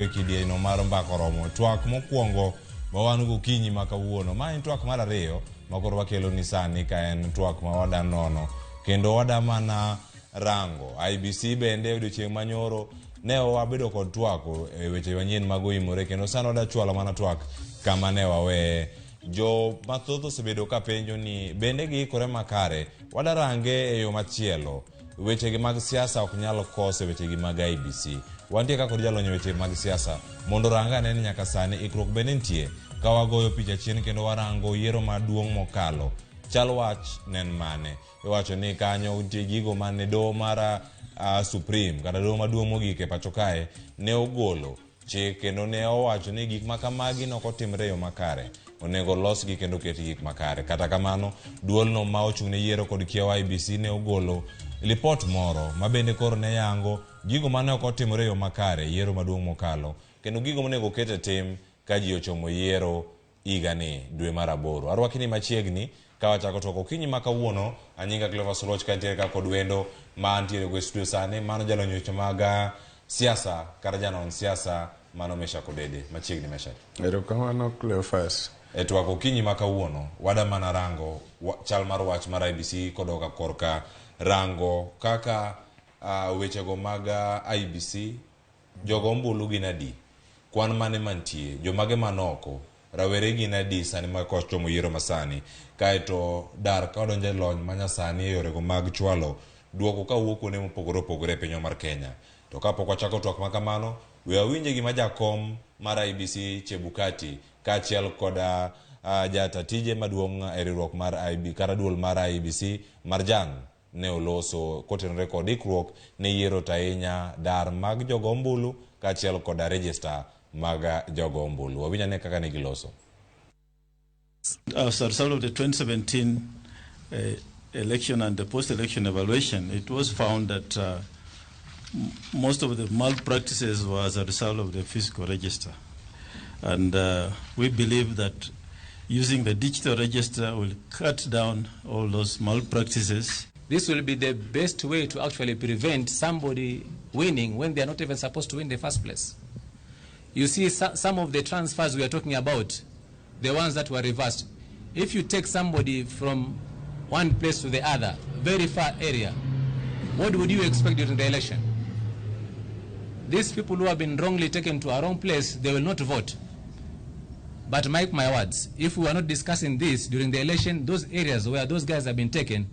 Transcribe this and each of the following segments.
E kidieny mar Mbaka Oromo. Twak mokwongo ma wan gokinyi ma kawuono. Ma en twak mar ariyo ma koro wakelo ni sani ka en twak ma wada nono kendo wada mana rango. IEBC bende odiochieng' manyoro ne wabedo kod twak e weche manyien mag oimore kendo sani wada chwalo mana twak kama ne waweye. Jo mathoth osebedo ka penjo ni bende giikore makare. Wada range e yo machielo. Wechegi mag siasa ok nyal koso e wechegi mag IEBC. Wantie ka kod jalony e weche mag siasa mondo orang ane ni nyaka sani ikruok bende nitie ka wagoyo picha chien kendo warango yiero maduong' mokalo. Chal wach ne en mane? Iwacho ni kanyo nitie gigo mane doho mar Supreme kata doho maduong' mogik e pacho kae ne ogolo chik kendo ne owacho ni gik ma kamagi ne ok otimre e yo makare, onego olosgi kendo oketgi gik makare. Kata kamano, duolno ma ochung' ne yiero kod kiewo IEBC ne ogolo lipot moro ma bende koro ne yango gigo mane ok otimore e yo makare e yiero maduong' mokalo kendo gigo monego oket e tim ka ji ochomo yiero higani dwe mar aboro. Arwaki ni machiegni ka wachako twak okinyi ma kawuono. Anyinga Cleophas Oluoch ka ntiere ka kod wendo ma antiere go e studio sani. Mano jalony weche mag siasa kata janon siasa mano Meshack Odede. Machiegni Meshack. Erokamano Cleophas. E twak okinyi ma kawuono wada mana rango chal mar wach mar IEBC kodoka korka rango kaka wechego mag IEBC Jogo ombulu gin adi? Kwan mane mantie? Jomage man oko? Rawere gin adi sani ma kochomo yiero masani? Kaeto dar ka wadonjo e lony manyasani e yorego mag chwalo duoko ka wuok kuonde mopogore opogore e pinywa mar Kenya. To kapok wachako twak ma kamano, we wawinje gima jakom mar IEBC Chebukati kaachiel koda jata tije maduong' e riwruok mar IB kata duol mar IEBC Marjan ne oloso kotenore kod ikruok ne yiero to ahinya dar mag jogo ombulu kaachiel koda register mag jogo ombulu. Wawinj ane kaka ne giloso. As a result of the 2017 election and the post-election evaluation, it was found that most of the malpractices were as a result of the physical register. And we believe that using the digital register will cut down all those malpractices. This will be the best way to actually prevent somebody winning when they are not even supposed to win in the first place. You see, some of the transfers we are talking about, the ones that were reversed, if you take somebody from one place to the other, very far area, what would you expect during the election? These people who have been wrongly taken to a wrong place, they will not vote. But mark my words, if we are not discussing this during the election, those areas where those guys have been taken,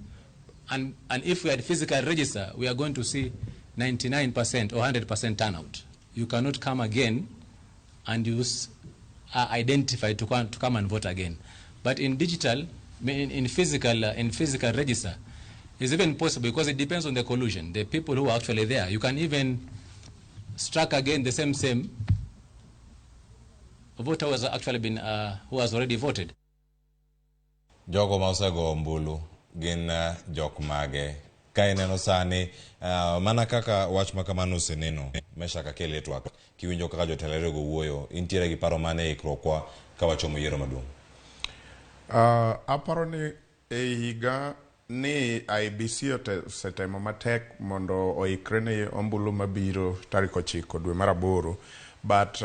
and if we had physical register, we are going to see 99% or 100% turnout. You cannot come again and use identified to come and vote again. But in digital, in physical register, it's even possible because it depends on the collusion, the people who are actually there. You can even strike again the same voter who has actually been, who has already voted. Jogo ma osego ombulu gin jok mage? Ka ineno sani mana kaka wach ma kamano oseneno, Meshack akele twak, kiwinjo kaka jotelo ariyogo wuoyo, intiere gi paro mane e ikruokwa ka wachomo yiero maduong'? Aparo ni e higa ni IEBC osetemo matek mondo oikre ne ombulu mabiro tarik 9 dwe mar aboro, but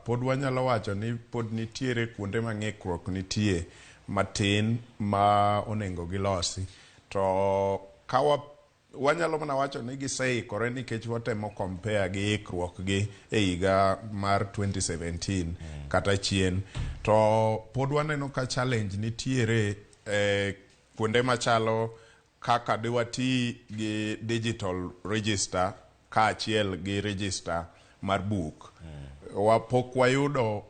pod wanyalo wacho ni pod nitiere kuonde ma ng'ikruok nitie matin ma onego gilosi. To ka wanyalo mana wacho ni giseikore nikech watemo compare gi ikruok gi e higa mar 2017 kata chien, to pod waneno ka challenge nitiere e kuonde machalo kaka dewati gi digital register kaachiel gi register mar buk. Pok wayudo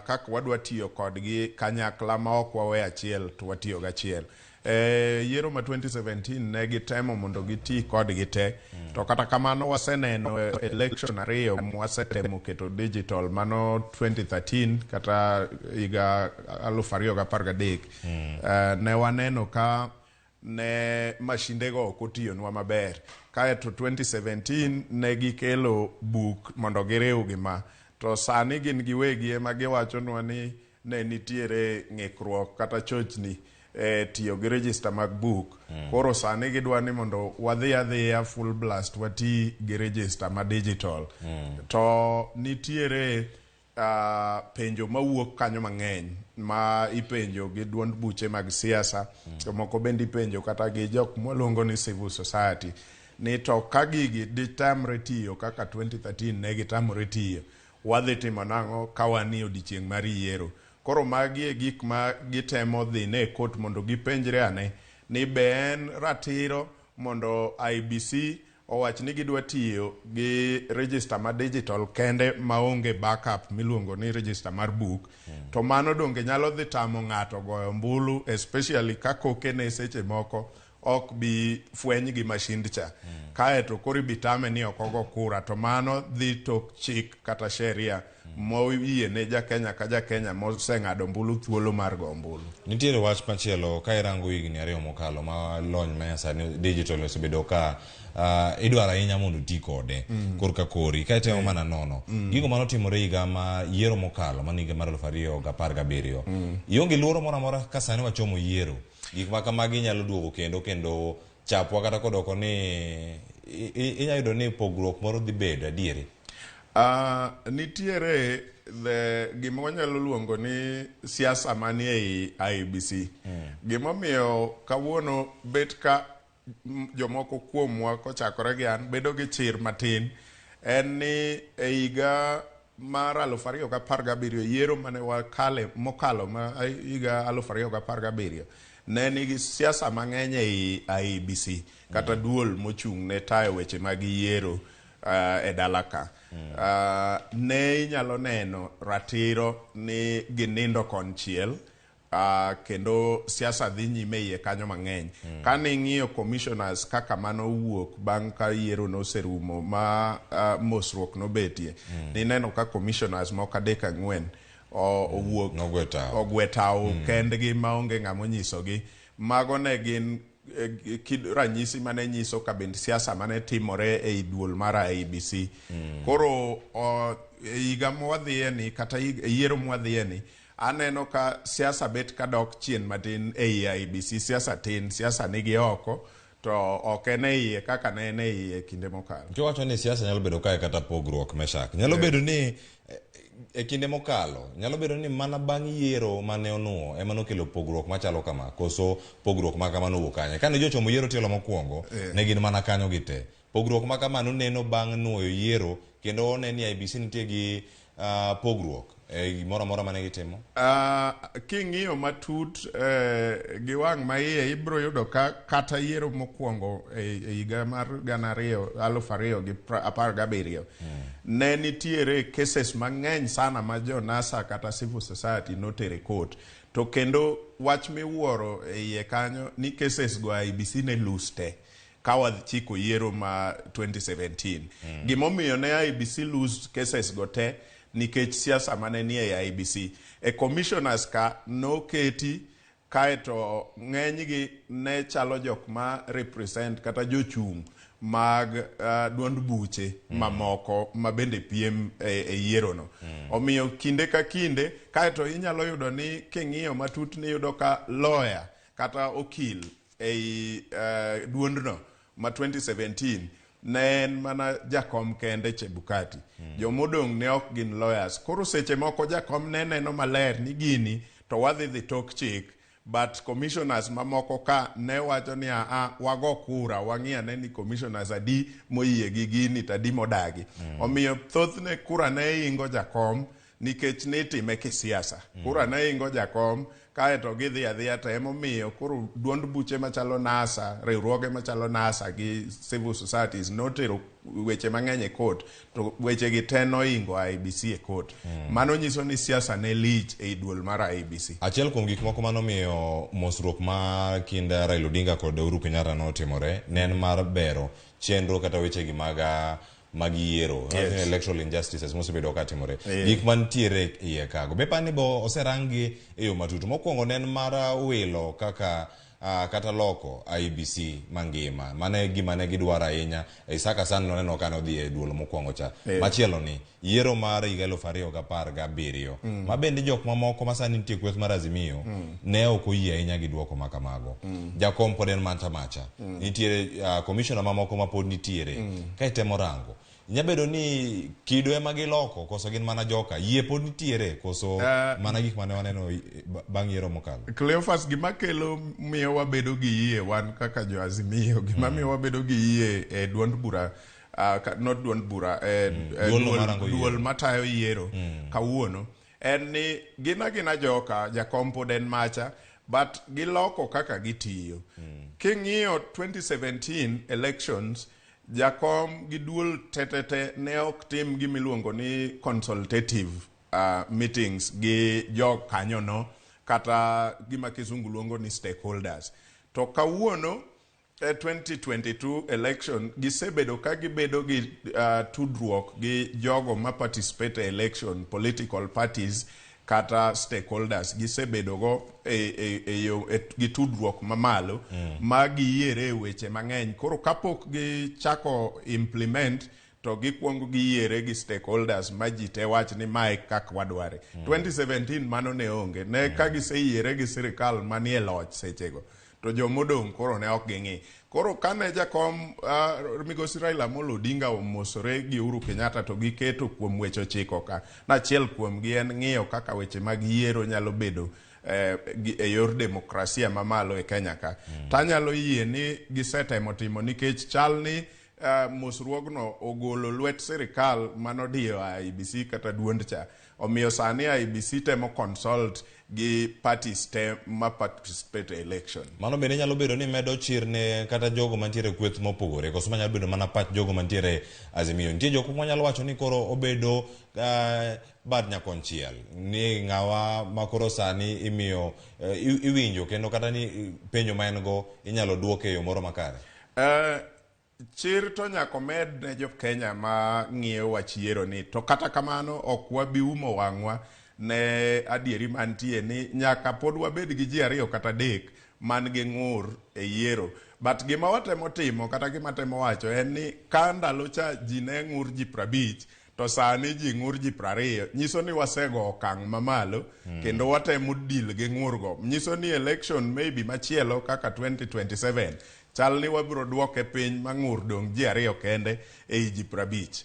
kaka wadwa tiyo kodgi kanyakla ma ok wawe achiel to watiyo gachiel. Yiero ma 2017 ne gitemo mondo giti kodgi te, to kata kamano waseneno election ariyo mwasetemo keto digital, mano 2013 kata higa 2013. Ne waneno ka ne mashindego ok otiyonwa maber. Kaeto 2017 ne gikelo buk mondo giriw gi ma, to sani gin giwegi ema giwachonwa ni ne nitiere ng'ikruok kata chochni. tiyo gi register mag buk. Koro sani gidwa ni mondo wadhi adhiya full blast wati gi register ma digital. To nitiere penjo mawuok kanyo mang'eny ma ipenjo gi duond buche mag siasa, to moko bende ipenjo kata gi jok mwaluongo ni civil society, ni to ka gigi ditamre tiyo kaka 2013 ne gitamore tiyo, wadhi timo nang'o ka wan e odiochieng' mar yiero? Koro magi e gik ma gitemo dhine e court mondo gipenjre ane ni be en ratiro mondo IEBC owach ni gidwa tiyo gi register ma digital kende maonge backup miluongo ni register mar buk. To mano donge nyalo dhi tamo ng'ato goyo ombulu, especially ka kokene seche moko ok bi fweny gi mashind cha. Kaeto koro ibi tame ni ok ogo kura, to mano dhi tok chik kata sheria moyie ne ja Kenya ka ja Kenya moseng'ado ombulu thuolo mar go ombulu. Nitiere wach machielo ka irango higni 2 mokalo ma lony ma nyasani digital osebedo ka idwaro ahinya mondo oti kode korka kori ka itemo mana nono gigo manotimore higa ma yiero mokalo mano higa mar 2017. Ionge luoro moro amora ka sani wachomo yiero, gik ma kamagi nyalo duogo kendo chapwa kata kodoko ni inyalo yudo ni pogruok moro dhi bedo adieri? Nitiere the gima wanyalo luongo ni siasa manie ei IEBC. Gimomiyo kawuono bet ka jomoko kuomwa kochakore gi an bedo gi chir matin en ni e higa mar 2017, yiero mane wakale mokalo ma higa 2017 ne nigi siasa mang'eny ei IEBC kata duol mochung' ne tayo weche mag yiero e dala ka. Ne inyalo neno ratiro ni ginindo konchiel, kendo siasa dhi nyime iye kanyo mang'eny. Kane ing'iyo commissioners kaka mano owuok bang' ka yiero noserumo ma mosruok nobetie, nineno ka commissioners moko 3 4 owuok ogwe tawo kendgi maonge ng'ama onyisogi. Mago ne gin ranyisi mane nyiso ka bende siasa mane timore ei duol mar IEBC. Koro higa mwadhiye ni kata yiero mwadhiye ni, aneno ka siasa bet kadok chien matin ei IEBC. Siasa tin, siasa nigi oko, to ok en e iye kaka ne en e iye kinde mokalo. Kiwacho ni siasa nyalo bedo kae kata pogruok Meshak, nyalo bedo ni e kinde mokalo, nyalo bedo ni mana bang' yiero mane onuo ema nokelo pogruok machalo kama, koso pogruok ma kama nowuok kanye? Kane jochomo yiero tielo mokwongo, ne gin mana kanyo gi te. Pogruok ma kama noneno bang' nuoyo yiero, kendo one ni IEBC nitie gi pogruok e gimoro amora mane gitimo. King'iyo matut gi wang' ma iye, ibiro yudo ka kata yiero mokwongo e higa mar 2017, ne nitiere cases mang'eny sana ma jo NASA kata civil society notere court. To kendo wach miwuoro e iye kanyo ni cases go IEBC ne lose te ka wachiko yiero ma 2017. Gimomiyo ne IEBC lose cases go te nikech siasa mane nie e IEBC. E commissioners ka noketi kaeto ng'enygi ne chalo jok ma represent kata jochung' mag duond buche mamoko ma bende piem e yiero no. Omiyo kinde ka kinde kaeto inyalo yudo ni king'iyo matut ni iyudo ka lawyer kata okil ei duondno ma 2017 ne en mana jakom kende Chebukati. Jomodong' ne ok gin lawyers. Koro seche moko jakom ne neno maler ni gini to wadhi dhi tok chik, but commissioners mamoko ka ne wacho ni a wago kura wang'i ane ni commissioners adi moyie gi gini to adi modagi. Omiyo thothne kura ne ingo jakom nikech nitime kisiasa. Kura ne ingo jakom kaeto gidhi adhiya, to emomiyo koro duond buche machalo NASA, riwruoge machalo NASA gi civil societies notero weche mang'eny e court, to weche gi te noingo IEBC e court. Mano nyiso ni siasa ne lich ei duol mar IEBC. Achiel kuom gik moko manomiyo mosruok ma kind Raila Odinga kod Uhuru Kenyatta notimore ne en mar bero chenro kata weche gi mag yiero, electoral injustices mosebedo ka timore. Gik mantiere iye kago be pani bo oserangi e yo matut. Mokwongo ne en mar wilo kaka Kata loko IEBC mangima. Mano e gima ne gidwaro ahinya. Isaka San noneno ka nodhi e duol mokwongo cha. Machielo ni yiero mar higa 2017 ma bende jok mamoko ma sani nitie kweth mar Azimio ne ok oyie ahinya gi duoko ma kamago. Jakom pod en macha macha. Nitiere commissioner mamoko ma pod nitiere. Ka itemo rango Nya bedo ni kido ema giloko koso gin mana joka. Yie pod nitiere koso mana gik mane waneno bang' yiero mokalo. Cleophas, gima kelo miyo wabedo gi yie wan kaka jo Azimio, gima miyo wabedo gi yie e duond bura, not duond bura, e Duol marango yiero. Duol matayo yiero kawuono, en ni gin agina joka, jakom pod en macha, but giloko kaka gitiyo. King'iyo 2017 elections, jakom gi duol tetete ne ok tim gimiluongo ni consultative meetings gi jokanyono kata gima kizungu luongo ni stakeholders. To kawuono e 2022 election gisebedo ka gibedo gi tudruok gi jogo ma participate e election, political parties kata stakeholders, gisebedo go e gi tudruok mamalo ma giyiere e weche mang'eny. Koro kapok gichako implement to gikwongo giyiere gi stakeholders ma ji te wach ni mae kaka wadware. 2017 mano ne onge ne ka giseyiere gi sirikal manie loch sechego to jomodong' koro ne ok ging'i. Koro kane jakom migosi Raila Amolo Odinga omosore gi Uhuru Kenyatta to giketo kuom weche ochiko ka, nachiel kuomgi en ng'iyo kaka weche mag yiero nyalo bedo e yor demokrasia mamalo e Kenya ka. Tanyalo yie ni gisetemo timo nikech chal ni mosruogno ogolo lwet sirikal manodiyo IEBC kata duond cha. Omiyo sani IEBC temo consult gi parties te ma participate e election. Mano bende nyalo bedo ni medo chir ne kata jogo mantiere e kweth mopogore koso manyalo bedo mana pach jogo mantiere Azimio. Nitie jok moko manyalo wacho ni koro obedo bad nyakonchiel ni ng'awa ma koro sani imiyo iwinjo kendo kata ni penjo ma en go inyalo duoke e yo moro makare. Chir to nyaka omed ne jo Kenya ma ng'iyo wach yiero ni to kata kamano ok wabi umo wang'wa ne adieri mantie ni nyaka pod wabed gi ji ariyo kata adek man gi ng'ur e yiero. But gima watemo timo kata gima temo wacho en ni ka ndalo cha ji ne ng'ur ji 50 to sani ji ng'ur ji 20, nyiso ni wasego okang' mamalo kendo watemo deal gi ng'urgo. Nyiso ni election maybe machielo kaka 2027 chal ni wabiro duoke piny ma ng'ur dong' ji ariyo kende ei ji 50.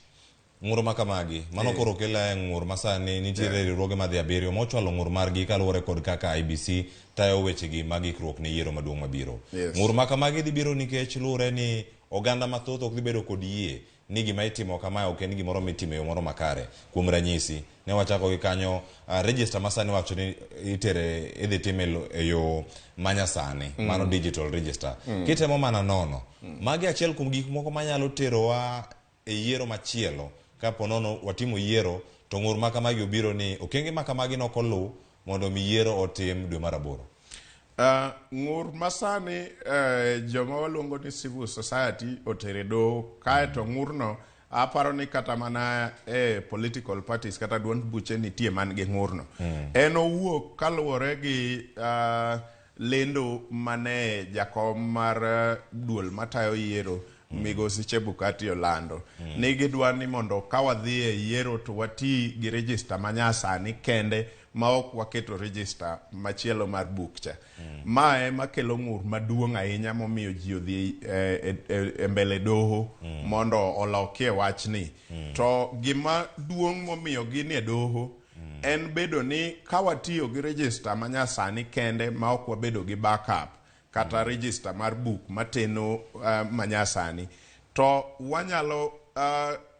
Ng'ur ma kamagi mano koro kelo e ng'ur ma sani nitiere riwruoge madhi abiriyo mochwalo ng'ur margi kaluwore kod kaka IEBC tayo wechegi mag ikruok ne yiero maduong' mabiro. Ng'ur ma kamagi dhi biro nikech luwore ni oganda mathoth ok dhi bedo kod yie ni gima itimo kamae ok en gimoro mitimo e yo moro makare. Kuom ranyisi, ne wachako gi kanyo register ma sani wacho ni itere idhi time e yo manyasani mano digital register. Kitemo mana nono, magi achiel kuom gik moko manyalo terowa e yiero machielo kapo nono watimo yiero to ng'ur ma kamagi obiro ni okenge ma kamagi nok oluw mondo mi yiero otim dwe mar aboro. Ng'ur masani joma waluongo ni civil society otere doho kaeto ng'urno aparo ni kata mana e political parties kata duond buche nitie man gi ng'urno. En owuok kaluwore gi lendo mane jakom mar duol matayo yiero migosi Chebukati olando ni gidwa ni mondo ka wadhi e yiero to wati gi register manyasani kende ma ok waketo register machielo mar buk cha. Ma ema kelo ng'ur maduong' ahinya momiyo ji odhi e mbele doho mondo olokie wachni. To gima duong' momiyo gin e doho en bedo ni ka watiyo gi register manyasani kende ma ok wabedo gi backup kata register mar buk mateno manyasani to wanyalo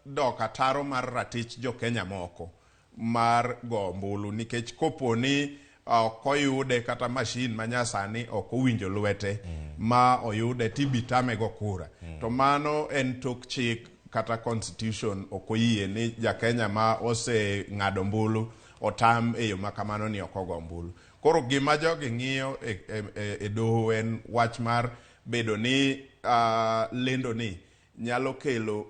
dok ataro mar ratich jo Kenya moko mar go ombulu nikech kopo ni ok oyude kata mashin manyasani ok owinjo lwete ma oyude tibitame go kura to mano en tok chik kata constitution ok oyie ni ja Kenya ma oseng'ado ombulu otam e yo ma kamano ni ok ogo ombulu. Koro gima jogi ng'iyo e doho en wach mar bedo ni lendo ni nyalo kelo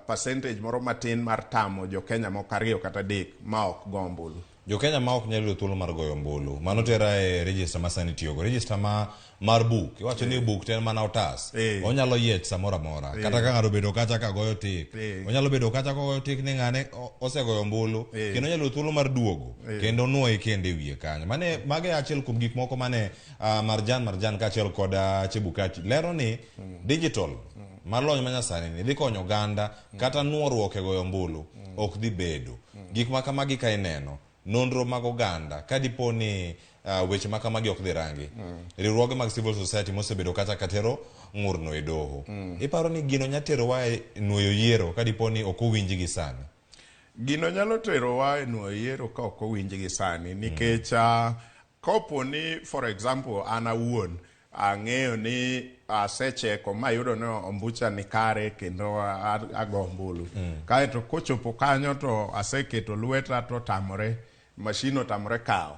percentage moro matin mar tamo jo Kenya moko ariyo kata adek ma ok go ombulu. Jokenya ma ok nyal yudo thuolo mar goyo ombulu, mano tera e register ma sani itiyogo. Register ma mar buk, iwacho ni buk to en mana otas. Onyalo yiech samoro amora. Kata ka ng'ato obedo kacha ka goyo tik. Onyalo bedo kacha kogoyo tik ni ng'ane osegoyo ombulu. Kendo onyalo yudo thuolo mar duogo. Kendo onuoye kendo e wiye kanyo. Mane, mago e achiel kuom gik moko mane Marjan Marjan kaachiel kod Chebukati lero ni digital mar lony manyasani ni dhi konyo oganda kata nuoruok e goyo ombulu ok dhi bedo. Gik ma kamagi ka ineno, nonro mag oganda, ka dipo ni weche ma kamagi ok dhi rangi, riwruoge mag civil society mosebedo kacha ka tero ng'urno e doho, iparo ni gino nya terowa e nuoyo yiero ka dipo ni ok owinjgi sani? Gino nyalo terowa e nuoyo yiero ka ok owinjgi sani nikech kopo ni for example an awuon ang'eyo ni asecheko mayudo ni ombucha ni kare kendo ago ombulu. Kaeto kochopo kanyo to aseketo lweta to otamore, machine otamore kawo.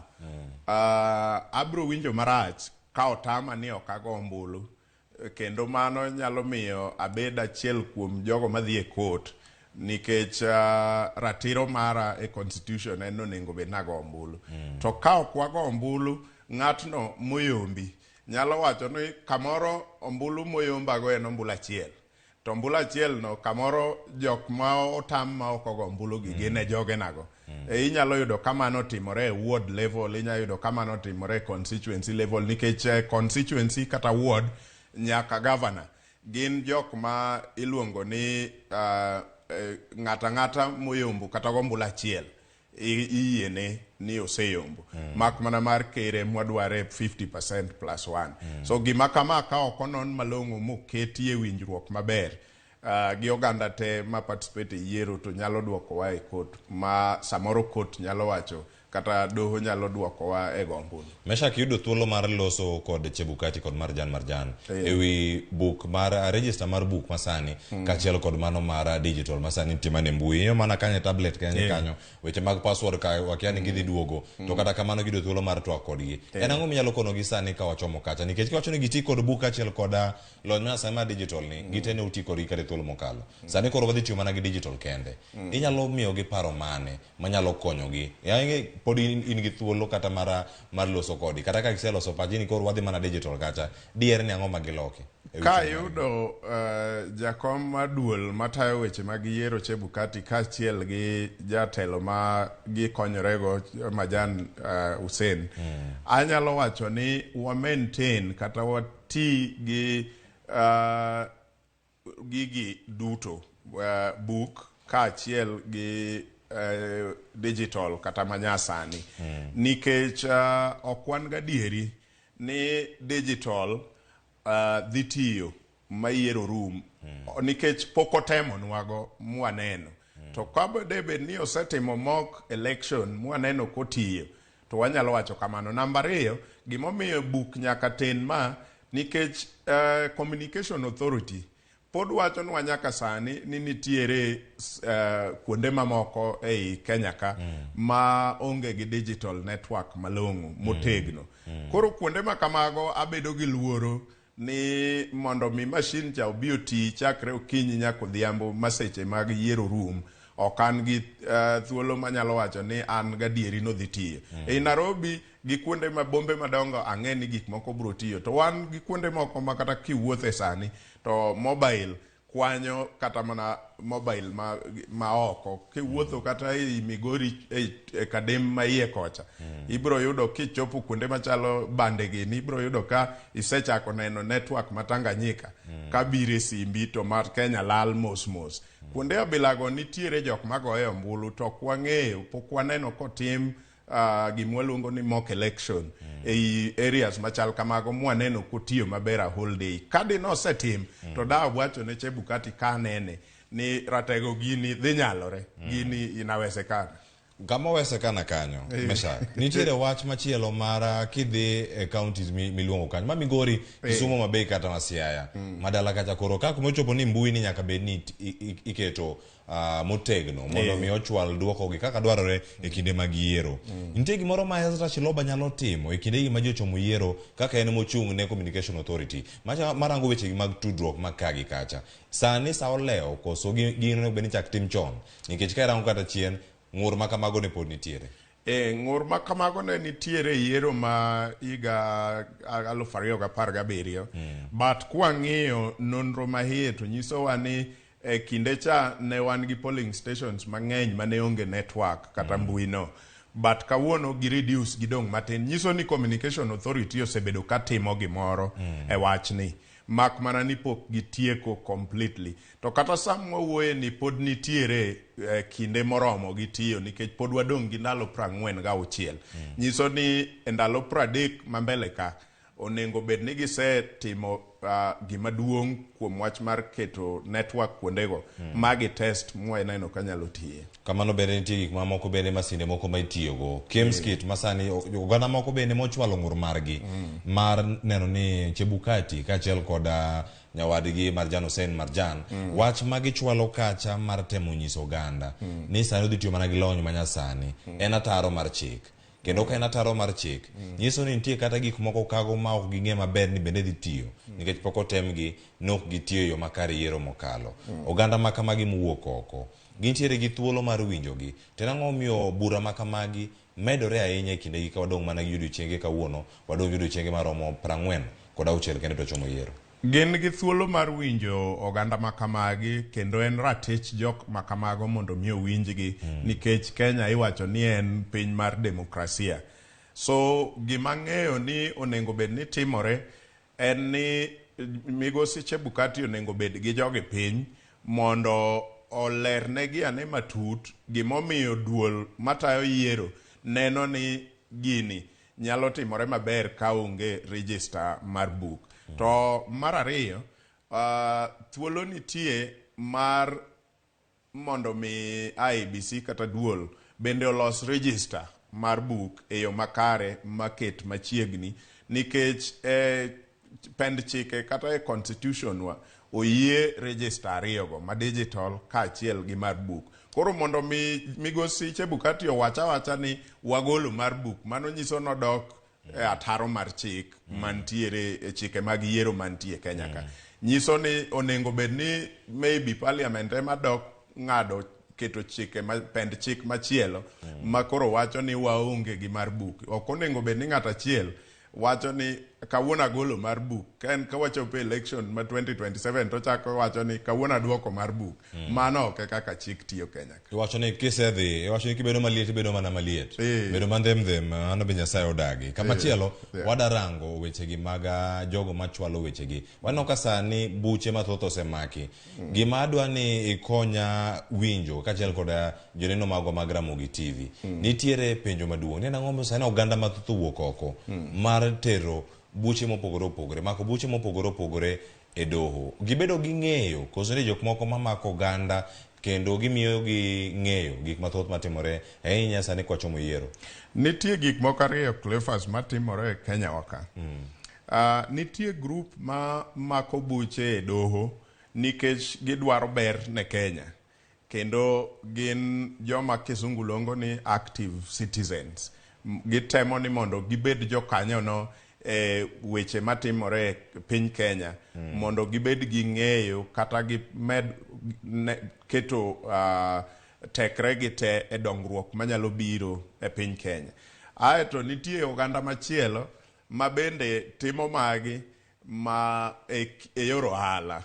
Abro winjo marach ka otama ni ok ago ombulu. Kendo mano nyalo miyo abed achiel kuom jogo madhi e court nikech ratiro mara e constitution en ni onego bed ni ago ombulu. To ka ok wago ombulu, ng'atno moyombi nyalo wacho ni kamoro ombulu moyombago en ombulu achiel. To ombulu achiel no kamoro jok ma otam ma ok ogo ombulu gi gin e jogenago. Inyalo yudo ka mano otimore e ward level, inyalo yudo ka mano otimore e constituency level nikech constituency kata ward nyaka governor gin jok ma iluongo ni ng'ato ang'ata moyombo kata go ombulu achiel iyiene ni oseyombo. Mak mana mar ker mwadware 50% plus 1. So gima kama ka ok onon malong'o moketie winjruok maber gi oganda te ma participate e yiero to nyalo duokowa e court ma samoro court nyalo wacho kata doho nyalo duokowa e go ombulu. Meshak yudo thuolo mar loso kod Chebukati kod Marjan Marjan ewi buk mar register mar buk masani kaachiel kod mano mar digital masani nitie mana e mbui. Ing'iyo mana kanyo e tablet kanyo kanyo weche mag password ka wakia ni gidhi duogo to kata kamano giyudo thuolo mar twak kodgi. En ang'o minyalo konogi sani ka wachomo kacha nikech kiwacho ni giti kod buk kaachiel kod lony manyasani mar digital ni gite ne uti kodgi kata e thuolo mokalo. Sani koro wadhi tiyo mana gi digital kende. Inyalo miyogi paro mane manyalo konyogi? Yaani pod in gi thuolo kata mar loso kodgi kata ka giseloso pachgi ni koro wadhi mana digital kacha diher ni ang'o ma giloki? Ka yudo jakom mar duol matayo weche mag yiero Chebukati kaachiel gi jatelo ma gikonyorego Majan Hussein, anyalo wacho ni wa maintain kata wati gi gigi duto, buk kaachiel gi digital kata manyasani, nikech ok wan gadieri ni digital dhi tiyo ma yiero rum nikech pok otemonwago mwaneno. To ka debed ni osetimo mock election mwaneno kotiyo to wanyalo wacho kamano. Namba ariyo, gimomiyo buk nyaka ten ma nikech Communication Authority pod wachonwa nyaka sani ni nitiere kuonde mamoko ei Kenya ka ma onge gi digital network malong'o motegno. Koro kuonde ma kamago abedo gi luoro ni mondo mi machine cha obi oti chakre okinyi nyaka odhiambo ma seche mag yiero rum, ok an gi thuolo manyalo wacho ni an gadieri nodhi tiyo. Ei Nairobi gi kuonde ma bombe madongo ang'e ni gik moko biro tiyo, to wan gi kuonde moko ma kata kiwuothe sani to mobile kwanyo kata mana mobile ma oko kiwuotho kata ei Migori e Kadem ma iye kocha ibiro yudo kichopo kuonde machalo bande gini ibiro yudo ka isechako neno network ma Tanganyika ka biro e simbi to mar Kenya lal mos mos. Kuonde abilago nitiere jok magoyo ombulu to ok wang'eyo pok waneno kotim gima waluongo ni mock election ei areas machal kamago mwaneno kotiyo maber a whole day. Ka dine osetim to da wacho ne Chebukati ka anene ni ratego gini dhi nyalore, gini inawezekana. Kama wezekana kanyo, Meshak, nitiere wach machielo mar kidhi e counties miluongo kanyo, ma Migori, Kisumu, Mabei kata ma Siaya, madala kacha koro ka kuma ochopo ni mbui ni nyaka bed ni iketo motegno mondo mi ochwal duoko gi kaka dwarore e kinde mag yiero. Nitie gimoro ma Ezra Chiloba nyalo timo e kinde gi ma ji ochomo yiero kaka en mochung' ne Communication Authority marango weche gi mag tudruok mag ka gi kacha. Sani sa olewo koso gino onego bed ni chak tim chon nikech ka irango kata chien ng'ur ma kamago ne pod nitiere. E, ng'ur ma kamago ne nitiere e yiero ma higa 2017. But kwang'iyo nonro mahie to nyisowa ni e kinde cha ne wan gi polling stations mang'eny mane onge network kata mbui no. But kawuono gi reduce gidong' matin. Nyiso ni Communication Authority osebedo ka timo gimoro e wachni. Mak mana ni pok gitieko completely. To kata sama wawuoye ni pod nitiere kinde moromo gi tiyo nikech pod wadong' gi ndalo 46. Nyiso ni e ndalo 30 ma mbele ka onego bed ni gisetimo gima duong' kuom wach mar keto network kuondego ma gi test mwaneno ka nyalo tiyo. Kamano bende nitie gik mamoko bende masinde moko ma itiyogo. KIEMS kit masani oganda moko bende mochwalo ng'ur margi mar neno ni Chebukati kaachiel kod nyawadgi Marjan Hussein Marjan wach ma gichwalo kacha mar temo nyiso oganda ni sani odhi tiyo mana gi lony manyasani en ataro mar chik. Kendo ka en ataro mar chik, nyiso ni nitie kata gik moko kago ma ok ging'e maber ni bende dhi tiyo nikech pok otemgi ne ok gitiyo e yo makare yiero mokalo. Oganda ma kamagi mowuok oko gintiere gi thuolo mar winjogi. To en ang'o momiyo bura ma kamagi medore ahinya e kindegi ka wadong' mana gi odiochienge kawuono, wadong' gi odiochienge maromo 46 kende to chomo yiero. Gin gi thuolo mar winjo oganda ma kamagi kendo en ratich jok ma kamago mondo mi owinjgi nikech Kenya iwacho ni en piny mar demokrasia. So gima ng'eyo ni onego bed ni timore en ni migosi Chebukati onego bed gi jogi piny mondo olernegi ane matut gimomiyo duol matayo yiero neno ni gini nyalo timore maber ka onge register mar buk. To mar ariyo, thuolo nitie mar mondo mi IEBC kata duol bende olos register mar buk e yo makare maket machiegni nikech pend chike kata e constitution wa oyie register ariyogo ma digital kaachiel gi mar buk. Koro mondo mi migosi Chebukati owach awacha ni wagolo mar buk, mano nyiso nodok e ataro mar chik mantiere e chike mag yiero mantie Kenya ka. Nyiso ni onego bed ni maybe parliament ema dok ng'ado keto chike ma, pend chik machielo ma koro wacho ni waonge gi mar buk. Ok onego bed ni ng'at achiel wacho ni kawuono agolo mar buk, ka en ka wachopo election ma 2027 to chako wacho ni kawuono aduoko mar buk. Mano ok e kaka chik tiyo Kenya ka. Iwacho ni kisedhi, iwacho ni kibedo maliet ibedo mana maliet. Bedo mandhem-dhem, mano be Nyasaye odagi. Kamachielo, wadarango wechegi mag jogo machwalo wechegi. Waneno ka sani buche mathoth osemaki. Gima adwa ni ikonya winjo kaachiel kod joneno magwa mag Ramogi TV. Nitiere penjo maduong'. Ni en ang'o momiyo sani oganda mathoth owuok oko mar tero buche mopogore opogore, mako buche mopogore opogore e doho. Gibedo gi ng'eyo koso ni jok moko mamako oganda kendo gimiyo gi ng'eyo gik mathoth matimore ahinya sani kwachomo yiero. Nitie gik moko ariyo Cleophas matimore e Kenya wa ka. Nitie group ma mako buche e doho nikech gidwaro ber ne Kenya. Kendo gin joma kisungu luongo ni active citizens. Gitemo ni mondo gibed jokanyono e weche matimore e piny Kenya mondo gibed gi ng'eyo kata gimed keto tekre gi te e dongruok manyalo biro e piny Kenya. Aeto nitie oganda machielo ma bende timo magi ma e yor ohala.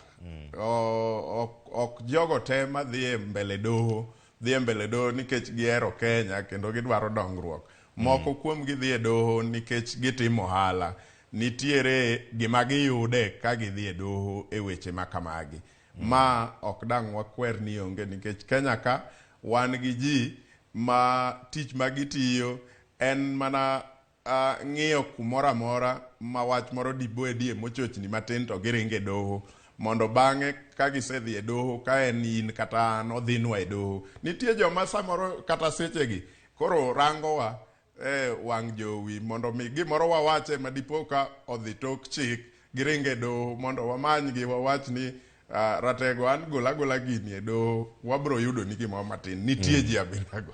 Ok jogo te madhi e mbele doho dhi e mbele doho nikech gihero Kenya kendo gidwaro dongruok. Moko kuom gi dhi e doho nikech gitimo ohala. Nitiere gima giyude ka gidhi e doho e weche ma kamagi. Ma ok dang' wakwer ni onge nikech Kenya ka wan gi ji ma tich ma gitiyo en mana ng'iyo kumoro amora ma wach moro dibedie mochochni matin to giringo e doho mondo bang'e ka gisedhi e doho ka en in kata an odhinwa e doho. Nitie joma samoro kata sechegi koro rangowa e wang' jowi mondo mi gimoro wawache ma dipo ka odhi tok chik giringo e doho mondo wamanygi wawach ni ratego an gola gola gini e doho wabro yudo ni gimoro matin. Nitie ji abiriyogo.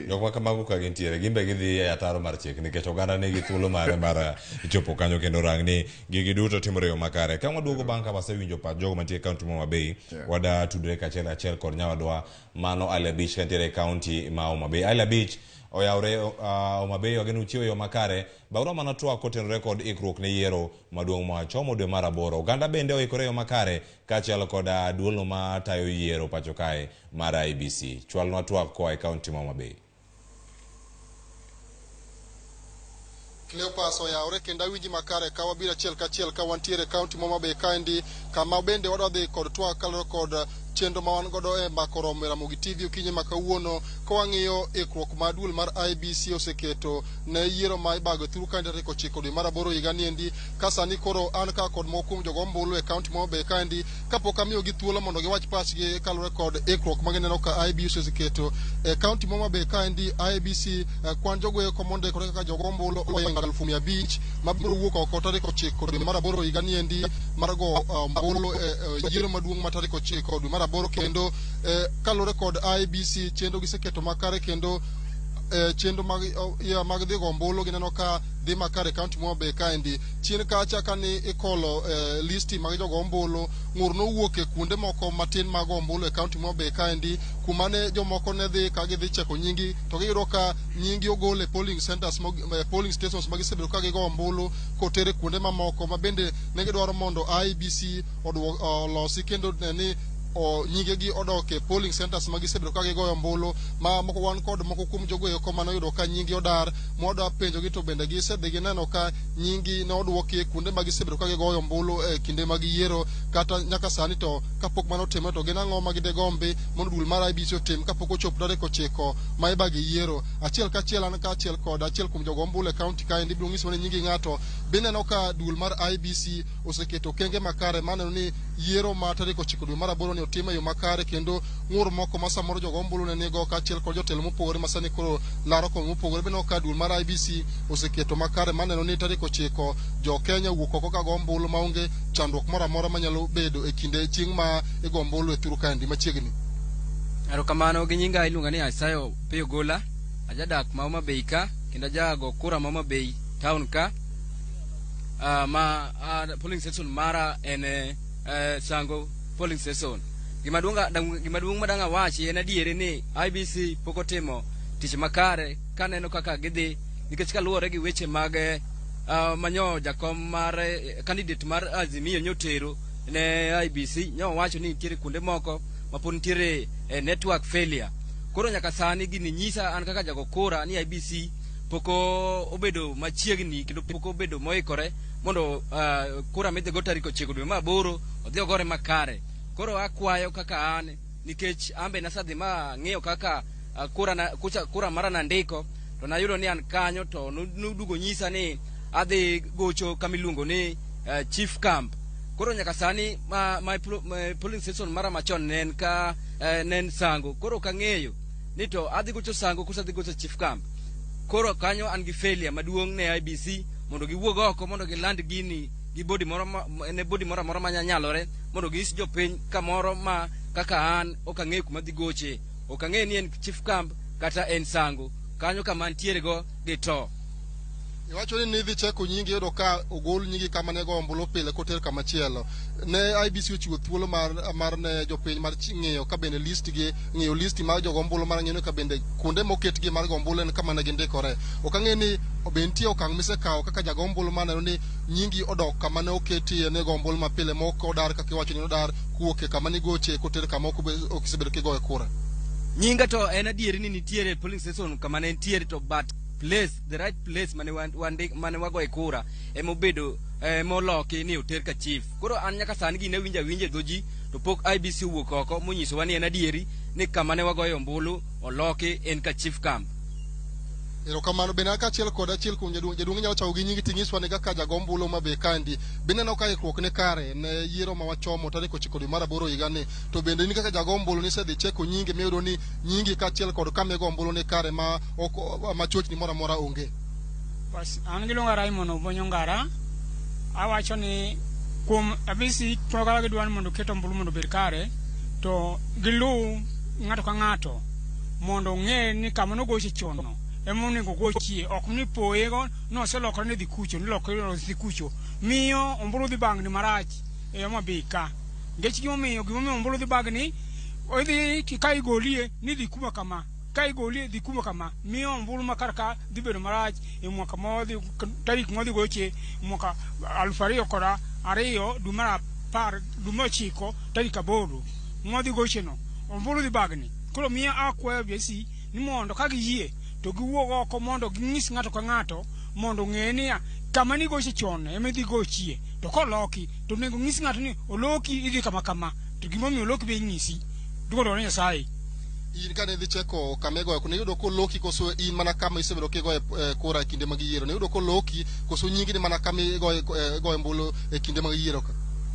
Jok ma kamago ka gintiere gin be gidhi e ataro mar chik nikech oganda nigi thuolo mare mar chopo kanyo kendo rang ni gigi duto timore e yo makare. Ka waduogo bang' ka wasewinjo pach jogo mantie e kaunti ma Homa Bay, wada tudre kachiel achiel kod nyawadwa mano Ali Abich kantiere e kaunti ma Homa Bay. Ali Abich, Oyawre Homa Bay wageno uchiewo e yo makare. Barua mana twak kotenore kod ikruok ne yiero maduong' ma chomo dwe mar aboro. Oganda bende oikore e yo makare kaachiel kod duolno matayo yiero pacho kae mar IEBC. Chwalnwa twak koa e kaunti ma Homa Bay. Cleopas, oyawre kendo awinji makare ka wabiro achiel kachiel ka wantiere e kaunti ma Homa Bay kaendi, kama bende wadwa dhi kod twak kaluwore kod chenro ma wan godo e mako romo e Ramogi TV okinyi ma kawuono, ka wang'iyo ikruok ma duol mar IEBC oseketo ne yiero ma ibago e thuru kaendi tarik 9 dwe mar aboro higa niendi. Ka sani koro an ka kod moko kuom jogo ombulu e kaunti ma Homa Bay kaendi, kapok amiyogi thuolo mondo giwach pachgi kaluwore kod ikruok ma gineno ka IEBC oseketo e kaunti ma Homa Bay kaendi. IEBC kwan jogo eko mondikore kaka jogo ombulu ohingo 500,000 mabiro wuok oko tarik 9 dwe mar aboro higa niendi mar go ombulu e yiero maduong' ma tarik 9 dwe mar aboro. Kendo kaluwore kod IEBC, chenro giseketo makare kendo chenro mag, ya, mag dhi go ombulu gineno ka dhi makare e kaunti ma Homa Bay kaendi. Chien kacha kani ikolo listi mag jogo ombulu, ng'ur nowuok e kuonde moko matin mag ombulu e kaunti ma Homa Bay kaendi, kuma ne jomoko ne dhi ka gidhi cheko nyingi to giyudo ka nyingi ogol e polling centers, polling stations ma gisebedo ka gigo ombulu kotere kuonde mamoko, ma bende ne gidwaro mondo IEBC olosi kendo ne ni nyingegi odok e polling centers ma gisebedo ka gigoyo ombulu. Ma moko wan kod moko kuom jogo eko manoyudo ka nyingi odar, mwadwa penjogi to bende gisedhi gineno ka nyingi ne oduoki e kuonde ma gisebedo ka gigoyo ombulu e kinde mag yiero kata nyaka sani. To kapok mano otimore, to gin ang'o ma gidegombi mondo duol mar IEBC otim kapok ochopo tarik 9 ma ibage yiero? Achiel kachiel, an kaachiel kod achiel kuom jogo ombulu e kaunti kaendi, ibiro nyiso ni nyingi ng'ato bineno ka duol mar IEBC oseketo okenge makare maneno ni yiero ma tarik 9 dwe mar aboro ni otim e yo makare, kendo ng'ur moko ma samoro jogo ombulu ne nigo kaachiel kod jotelo mopogore ma sani koro laro kom mopogore, bineno ka duol mar IEBC oseketo makare maneno ni tarik 9 jo Kenya wuok oko ka go ombulu maonge chandruok moro amora manyalo bedo e kinde chieng' ma igo ombulu e thuru kaendi machiegni. Erokamano. Gi nyinga iluonga ni Isayo Piyo Gola, ajadak ma Homa Bay ka kendo ajago kura ma Homa Bay town ka. Ma polling station mara en Sango polling station. Gima duong' madang' awachi en adieri ni IEBC pok otimo tich makare kaneno kaka gidhi, nikech kaluwore gi weche mag manyo jakom mar candidate mar Azimio nyotero ne IEBC, nyowacho ni nitiere kuonde moko ma pod nitiere network failure. Koro nyaka sani gini nyisa an kaka jago kura ni IEBC pok obedo machiegni kendo pok obedo moikore mondo kura midhi go tarik 9 dwe mar aboro odhi ogore makare. Koro akwayo kaka an, nikech an be nasedhi ma ang'iyo kaka kura na, kucha, kura mara nandiko to nayudo ni an kanyo, to nodugo nyisa ni adhi gocho kama iluongo ni chief camp. Koro nyaka sani ma polling station mara machon ne en ka ne en Sango. Koro ok ang'eyo ni to adhi gocho Sango koso adhi gocho chief camp. Koro kanyo an gi failure maduong' ne IEBC mondo giwuog oko mondo giland gini gi body moro ne body moro amora manyalore mondo ginyis jopiny kamoro ma kaka an ok ang'eyo kuma dhi goche, ok ang'eyo ni en chief camp kata en Sango kanyo kama antiere go gi to. Iwacho ni nidhi cheko nyingi, yudo ka ogol nyingi kama ne go ombulu pile koter kama chielo. Ne IEBC ochiwo thuolo mar ne jopiny mar ng'iyo ka bende list gi ng'iyo listi mar jogo ombulu mar ng'iyo ka bende kuonde moketgi mar go ombulu en kama ne gindikore. Ok ang'e ni be nitie okang' misekawo kaka jago ombulu maneno ni nyingi odok kama ne oketie ne go ombulu mapile mok odar kaka iwacho ni odar kuwuok e kama nigoche koter kama ok isebedo kigoye kura. Nyinga to en adieri ni nitiere polling station kama ne entiere, to but place, the right place mane mane wagoye kura emobedo moloki ni oter ka chief. Koro an nyaka sani gine winjo awinja e dho ji, to pok IEBC owuok oko monyisowa ni en adieri ni kama ne wagoye ombulu oloki en ka chief camp. Erokamano. Bende an kaachiel kod achiel kuom jaduong'. Jaduong', inyalo chako gi nyingi ting'iswa ni kaka jago ombulu ma be kaendi bineno ka ikruok ni kare ne yiero ma wachomo tarik 9 dwe mar aboro higani, to bende in kaka jago ombulu nisedhi cheko nyingi miyudo ni nyingi kaachiel kod kama igo ombulu ni kare ma ok ma chochni moro amora onge? Bas, an giluonga Raymond Obonyo Ngara. Awacho ni kuom IEBC kaka gidwa ni mondo ket ombulu mondo obed kare, to giluw ng'ato ka ng'ato mondo ong'e ni kama nogoche chon no ema onego gochie, ok ni poyego noselokore ni dhi kucho ni lokore dhi kucho miyo ombulu dhi bagni marach e Homa Bay ka. Nikech gimomiyo ombulu dhi bagni, idhi ka igolie ni dhi kuma kama. Ka igoli dhi kuma kama, miyo ombulu ma kar ka dhi bedo marach e mwaka modhi tarik modhi goche mwaka 2002 dwe mar 10 dwe mar 9 tarik 8 modhi goche no ombulu dhi bagni. Koro miyo akwayo IEBC ni mondo ka giyie to giwuog oko mondo ging'is ng'ato ka ng'ato mondo ong'e niya kama nigoche chon ema idhi gochie, to koloki to onego ng'is ng'ato ni oloki idhi kama kama, to gimomiyo oloki be ing'isi. Duong' ne Nyasaye. In kane idhi cheko kama igoye kura, niyudo koloki koso in mana kama isebedo kigoye kura e kinde mag yiero? Niyudo koloki koso nyingi ni mana kama igoye igoye ombulu e kinde mag yiero ka?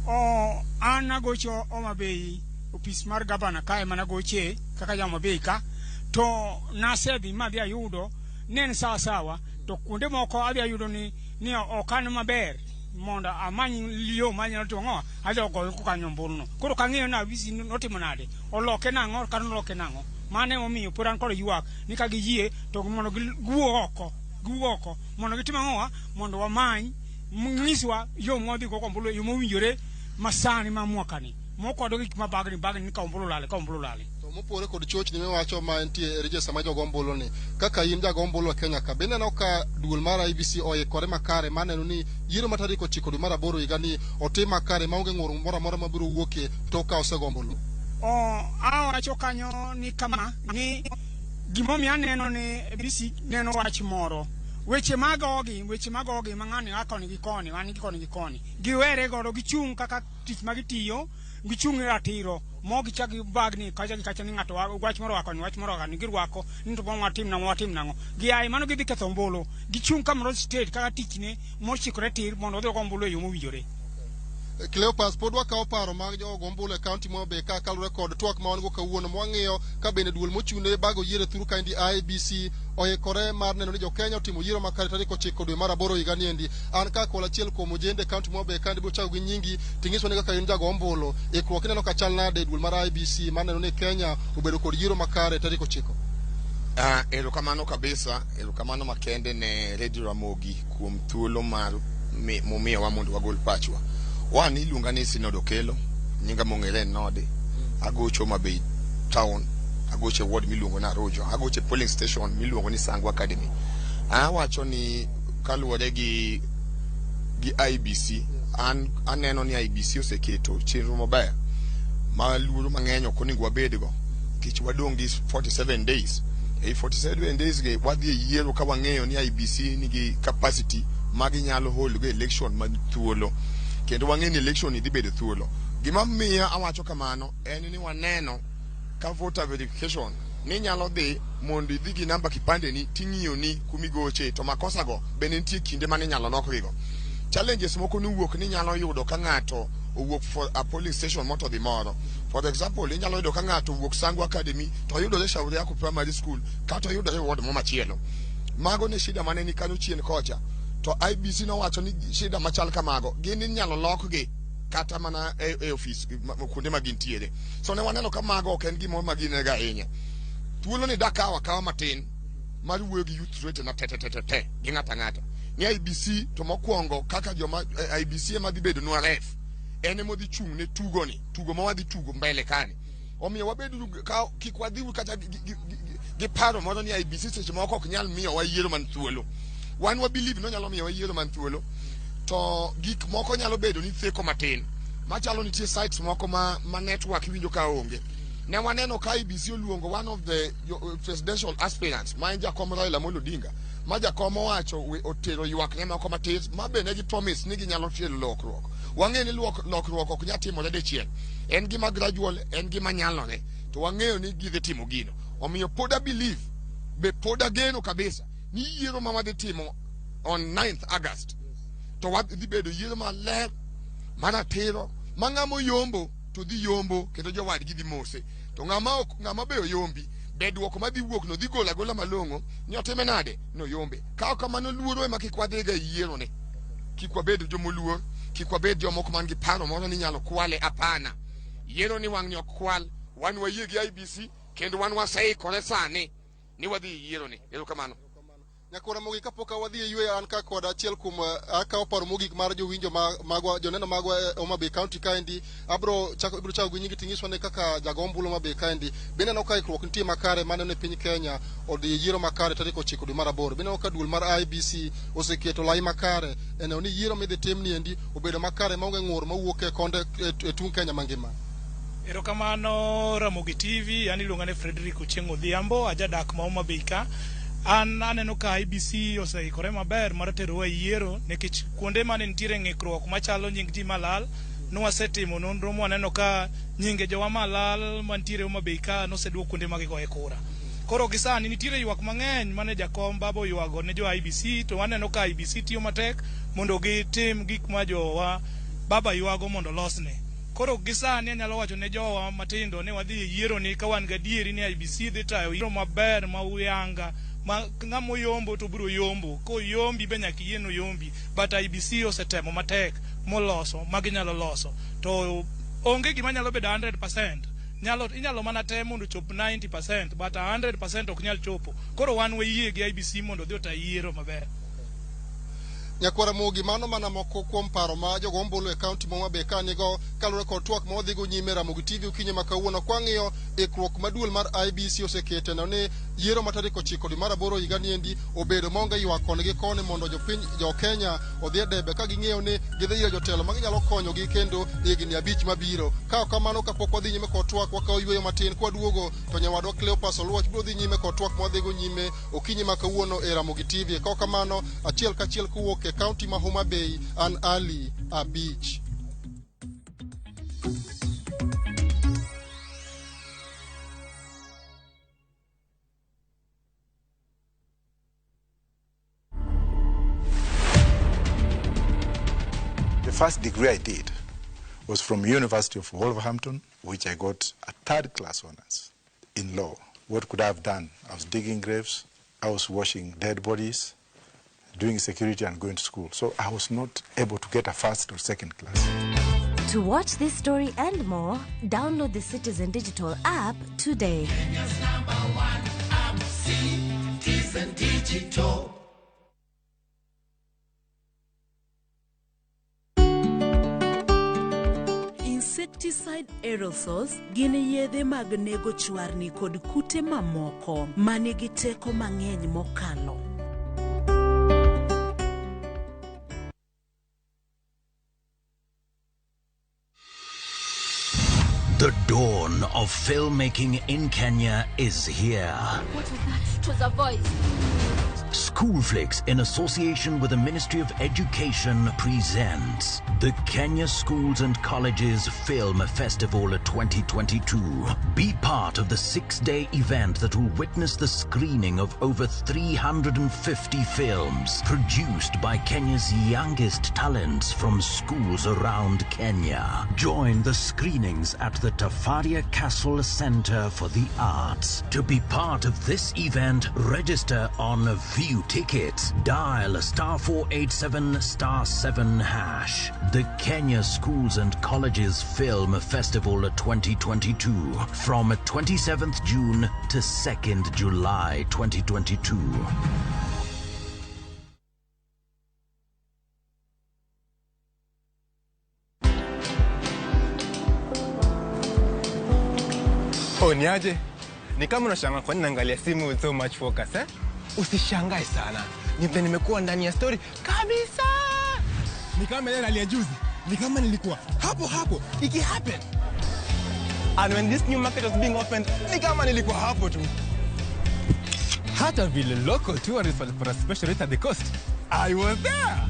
O an agocho Homa Bay, ofis mar gavana kae mana goche kaka ja Homa Bay ka, to nasedhi madhi ayudo ne en sawa sawa, to kuonde moko adhi ayudo ni ok an maber mondo amany yo manyalo timo ang'o adhi ogoyo kanyo ombuluno. Koro kang'iyo na IEBC notimo nade, oloke nang'o kata noloke nang'o. Mano emomiyo pod an kod ywak ni ka giyie to mondo giwuog oko mondo gitim ang'owa mondo wamany ng'iswa yo mwadhi go ombulu e yo mowinjore masani ma mwakani mokwadho gik ma bagni bagni ni ka ombulu olal ka ombulu olal. To mopogore kod chochni miwacho ma entie e register ma jogo ombulu ni, kaka in jago ombulu e Kenya ka, be ineno ka duol mar IEBC oikore makare mar neno ni yiero ma tarik 9 dwe mar 8 higa ni otim makare maonge ng'ur moro amora mabiro wuokie tok ka osego ombulu? O awacho kanyo ni kama ni gimomiyo aneno ni IEBC neno wach moro weche magogi weche magogi ma ng'ani a koni gi koni wan gi koni gi koni giwere godo gichung' kaka tich ma gitiyo gichung' e ratiro mo gichak gibagni kacha gi kacha ni ng'ato wach moro oa koni wach moro oa koni girwako ni to watim nang'o watim nang'o giaye mano gidhi ketho ombulu gichung' kamoro state kaka tichne mochikore tir mondo odhi ogo ombulu e yo mowinjore. Cleopas, pod wakawo paro mag jogo ombulu e kaunti ma Homa Bay ka kaluwore kod twak ma wan go kawuono mwang'iyo ka bende duol mochung'ne bago yiero e thuru kaendi IEBC oikore mar neno ni jokenya otimo yiero makare tarik 9 dwe mar 8 higa niendi. An ka kol achiel kuom ojende e kaunti ma Homa Bay kaendi biro chako gi nyingi ting'iswa ni kaka in jago ombulu ikruok ineno ka chal nade e duol mar IEBC mar neno ni Kenya obedo kod yiero makare tarik 9. Erokamano kabisa, erokamano makende ne Radio Ramogi kuom thuolo mar momiyowa mondo wagol pachwa. Wan iluonga ni Sinod Okelo, nyinga mong'ere en Nodi. Agocho Homa Bay town, agocho e ward miluongo ni Arujo, agocho e polling station miluongo ni Sango Academy. Awacho ni kaluwore gi IEBC, an aneno ni IEBC oseketo chenro maber ma luoro mang'eny ok onego wabedgo nikech wadong' gi 47 days. E 47 days gi wadhi e yiero ka wang'eyo ni IEBC nigi capacity ma ginyalo hold go election ma thuolo, kendo wang'eyo ni election ni dhi bedo thuolo. Gima miyo awacho kamano en ni waneno ka voter verification ni nyalo dhi mondo idhi gi namba kipande ni ting'iyo ni kumigoche to makosa go bende nitie kinde mane inyalo lokgigo. Challenges moko nowuok ni nyalo yudo ka ng'ato owuok for a polling station moto dhi moro. For example, inyalo yudo ka ng'ato owuok Sango Academy to oyudore Shauri Yako Primary School kata oyudore ward mo machielo. Mago ne shida mane ni kanyo chien kocha. To IEBC nowacho ni shida machal kamago gin inyalo lokgi kata mana e ofis kuonde ma gintiere. So ne waneno ka mago ok en gimoro ma ginega ahinya. Thuolo ni dakawo akawa matin mar wuoyo gi youth wetena te te te te te gi ng'ato ang'ata ni IEBC to mokwongo kaka joma IEBC ema dhi bedo nwa ref en ema odhi chung' ne tugo ni tugo ma wadhi tugo mbele kani omiyo wabed ka kik wadhi kata gi paro moro ni IEBC seche moko ok nyal miyowa yiero man thuolo. Wan wa believe ni onyalo miyowa yiero man thuolo, to gik moko nyalo bedo ni theko matin machalo nitie sites moko ma network iwinjo ka onge. Ne waneno ka IEBC oluongo one of the presidential aspirants ma en jakom Raila Amolo Odinga, ma jakom owacho otero ywak ne moko matis ma be ne gi promise ni ginyalo kelo lokruok. Wang'eyo ni lokruok ok nyal timore dichiel, en gima gradual, en gima nyalore, to wang'eyo ni gidhi timo gino. Omiyo pod a believe be pod ageno kabisa ni yiero ma wadhi timo on 9th August to wadhi bedo yiero maler maratiro ma ng'ama oyombo to dhi yombo kendo jowadgi dhi mose, to ng'ama ok ng'ama be oyombi be duoko madhi wuok no dhi golo agola malong'o ni otime nade noyombe. Ka ok kamano luoro ema kik wadhiga e yiero ni kik wabed jomoluor, kik wabed jomoko man gi paro moro ni inyalo kwale. Hapana, yiero ni wang'ni ok kwal. Wan wayie gi IEBC kendo wan waseikore sani ni wadhi e yiero ni. Erokamano. Nyakora mogik kapok wadhi e yweyo an ka kod achiel kuom akawo paro mogik mar jowinjo magwa joneno magwa e Homa Bay County kaendi abro chako ibro chako gi nyingi ting'iswa ne kaka jago ombulu Homa Bay kaendi bende aneno ka ikruok nitie makare maneno e piny Kenya odhi e yiero makare tarik 9 dwe mar 8 bende aneno ka duol mar IEBC oseketo lai makare e neno ni yiero midhi tim niendi obedo makare maonge ng'ur mawuok e konde e tung' Kenya mangima. Erokamano Ramogi TV, an iluonga ni Frederick Ochieng' Odhiambo, ajadak ma Homa Bay ka. An aneno ka IEBC oseikore maber mar terowa e yiero nikech kuonde mane nitiere ng'ikruok machalo nying ji malal nwasetimo nonro mwaneno ka nyinge jowa malal mantiere Homa Bay ka noseduok kuonde ma gigoye kura. Koro gi sani nitiere ywak mang'eny mane jakom baba oywago ne jo IEBC to waneno ka IEBC tiyo matek mondo gitim gik ma jowa baba ywago mondo olosne. Koro gi sani anyalo wacho ne jowa matindo ni wadhi e yiero ni ka wan gadieri ni IEBC dhi tayo yiero maber ma uyanga ma ng'ama oyombo to biro yombo koyombi be nyaka iyie ni oyombi but IEBC osetemo matek moloso ma ginyalo loso to onge gima nyalo bedo 100% nyalo inyalo mana tem mondo ochop 90% but 100% ok nyal chopo koro wan wayie gi IEBC mondo odhi ota yiero maber. Nyakwara Mogi, mano mana moko kuom paro ma jogo ombulu e kaunti ma Homa Bay ka nigo kaluwore kod twak ma wadhigo nyime Ramogi TV okinyi ma kawuono kwang'iyo ikruok ma duol mar IEBC oseketo neno ni yiero ma tarik 9 dwe mar 8 higa niendi obedo maonge ywak koni gi koni mondo jopiny jo Kenya odhi e debe ka ging'eyo ni gidhi yiero jotelo ma ginyalo konyogi kendo higni 5 mabiro. Ka ok kamano kapok wadhi nyime kod twak wakawo yweyo matin kwaduogo to nyawadwa Cleopas Oluoch biro dhi nyime kod twak ma wadhigo nyime okinyi ma kawuono e Ramogi TV. Ka ok kamano achiel kachiel kowuok e kaunti ma Homa Bay an Ali Abich. The first degree I did was from University of Wolverhampton, which I got a third class honors in law. What could I have done? I was digging graves, I was washing dead bodies, doing security and going to school. So I was not able to get a first or second class. To watch this story and more, download the Citizen Digital app today. Kenya's number one app, Citizen Digital. Insecticide aerosols gin yedhe mag nego chwarni kod kute mamoko manigi teko mang'eny mokalo. The dawn of filmmaking in Kenya is here. What was that? It was a voice. Schoolflix, in association with the Ministry of Education, presents the Kenya Schools and Colleges Film Festival 2022. Be part of the 6-day event that will witness the screening of over 350 films produced by Kenya's youngest talents from schools around Kenya. Join the screenings at the Tafaria Castle Center for the Arts. To be part of this event, register on View Tickets. Dial *487*7#. The Kenya Schools and Colleges Film Festival 2022 from 27th June to 2nd July 2022. Oh, niaje? Ni kama unashangaa kwa nini naangalia simu with so much focus, eh? Usishangae sana. Ni vile nimekuwa ndani ya story kabisa. Ni kama ile rally ya juzi. Ni kama nilikuwa hapo hapo iki happen. And when this new market was being opened, ni kama nilikuwa hapo tu. Hata vile local tourists walipata special rate at the coast, I was there.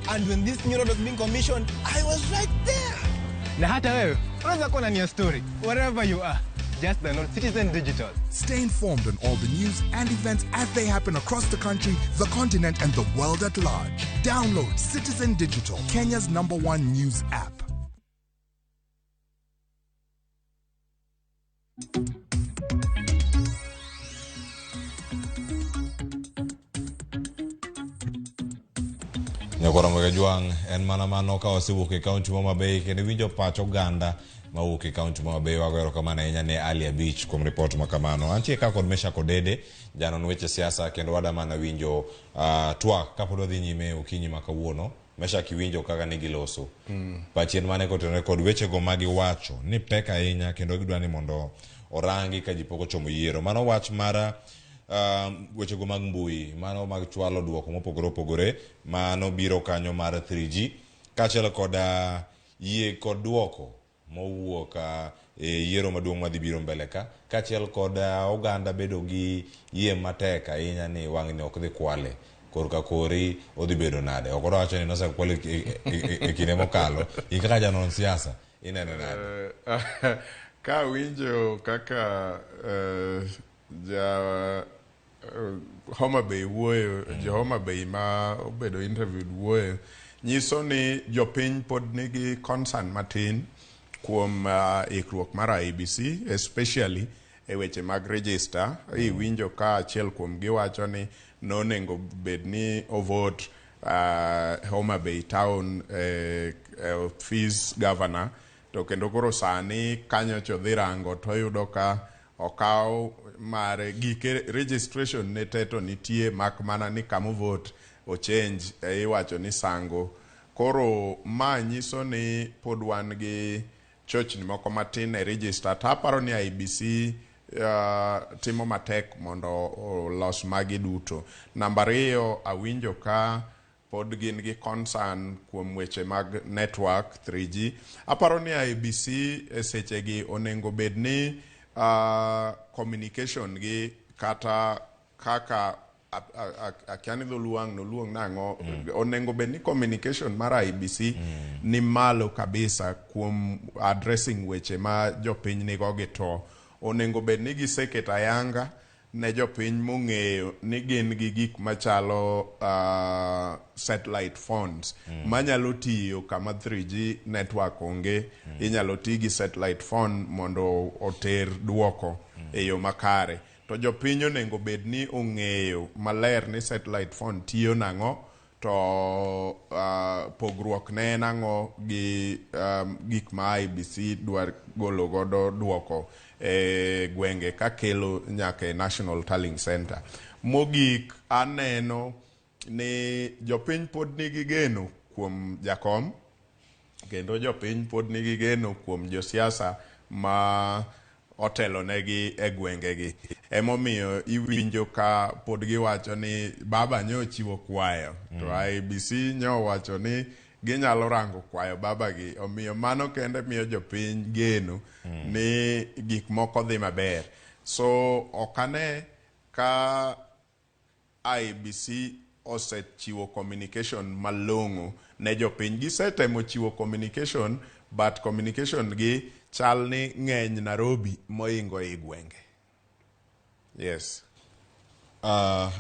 And when this new road was being commissioned, I was right there. Na hata wewe unaweza kuwa ndani ya story wherever you are. Just download Citizen Digital. Stay informed on all the news and events as they happen across the country, the continent, and the world at large. Download Citizen Digital, Kenya's #1 news app. Nyakwara Mwega Jwang' en mana mano ka wasewuok e kaunti ma Homa Bay kendo iwinjo pach oganda mawuok e kaunti ma Homa Bay. Wago erokamano ahinya ne Ali Abich kuom ripot ma kamano. Antie ka kod Meshack Odede, janon weche siasa kendo wada mana winjo twak kapod wadhi nyime okinyi ma kawuono. Meshack iwinjo kaka ne giloso. Pachi en mane kotenore kod wechego ma giwacho ni pek ahinya kendo gidwa ni mondo orangi ka ji pok ochomo yiero. Mano wach mar wechego mag mbui, mano mag chwalo duoko mopogore opogore, mano biro kanyo mar 3G kaachiel kod yie kod duoko mowuok e yiero maduong' madhi biro mbele ka, kaachiel kod oganda bedo gi yie matek ahinya ni wang'ni ok dhi kwale. Korka kori odhi bedo nade? Ok odwa wacho ni nosekwale e kinde mokalo. In kaka janon siasa, ineno nade? Ka awinjo kaka ja Homa Bay wuoyo, jo Homa Bay ma obedo interviewed wuoyo, nyiso ni jopiny pod nigi concern matin kuom ikruok mar IEBC, especially e weche mag register. Iwinjo ka achiel kuom gi wacho ni nonego bed ni ovote Homa Bay town office governor, to kendo koro sani kanyocho dhi rango to oyudo ka okaw mare gike registration ne te to nitie mak mana ni kama vote ochange iwacho ni sango. Koro ma nyiso ni pod wan gi chochni moko matin e register to aparo ni IEBC timo matek mondo olos magi duto. Namba ariyo, awinjo ka pod gin gi concern kuom weche mag network 3G. Aparo ni IEBC e sechegi onego bed ni communication gi kata kaka akia ni dholuo ang' noluong nang'o, onego bed ni communication mar IEBC ni malo kabisa kuom addressing weche ma jopiny nigo gi to onego bed ni giseketo ayanga ne jopiny mong'eyo ni gin gi gik machalo satellite phones manyalo tiyo kama 3G network onge. Inyalo ti gi satellite phone mondo oter duoko e yo makare. To jopiny onego bed ni ong'eyo maler ni satellite phone tiyo nang'o to pogruok ne en ang'o gi gik ma IEBC dwa golo godo duoko e gwenge kakelo nyaka e National Tallying Center. Mogik aneno ni jopiny pod nigi geno kuom jakom kendo jopiny pod nigi geno kuom josiasa ma otelonegi e gwengegi. Emomiyo iwinjo ka pod giwacho ni baba nyo ochiwo kwayo to IEBC nyo owacho ni ginyalo rango kwayo baba gi. Omiyo mano kende miyo jopiny geno ni gik moko dhi maber. So ok ane ka IEBC osechiwo communication malong'o ne jopiny. Gisetemo chiwo communication, but communication gi chal ni ng'eny Nairobi moingo ei gwenge. Yes.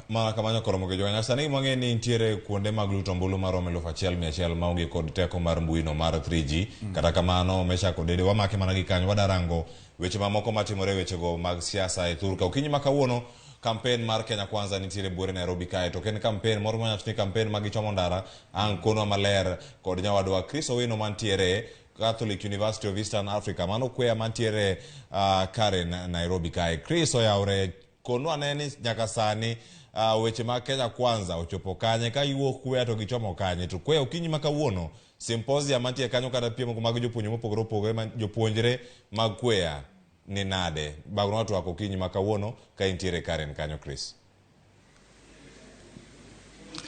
Mana kamano koromo gi jowanya. Sani wang'e ni nitiere kuonde mag luto ombulu maromo 1100 maonge kod teko mar mbui no mar 3G. Kata kamano Meshack Odede wamake mana gi kanyo wadarango weche mamoko matimore wechego mag siasa e thurka. Okinyi ma kawuono campaign mar Kenya Kwanza nitiere buore Nairobi kae to ok en campaign moro manyalo ni campaign ma gichomo ndara ang' konwa maler kod nyawadwa Chris Owino mantiere Catholic University of Eastern Africa mano kweya mantiere Karen Nairobi kae. Chris oyawre konwa ne ni nyaka sani weche mag Kenya Kwanza ochopo kanye ka giwuok kweya to gichomo kanye to kweya okinyi ma kawuono symposium mantie kanyo kata piem mag jopuonj mopogore opogore ma jopuonjre mag kweya ni nade bagnwa twak okinyi ma kawuono ka intiere Karen kanyo Chris.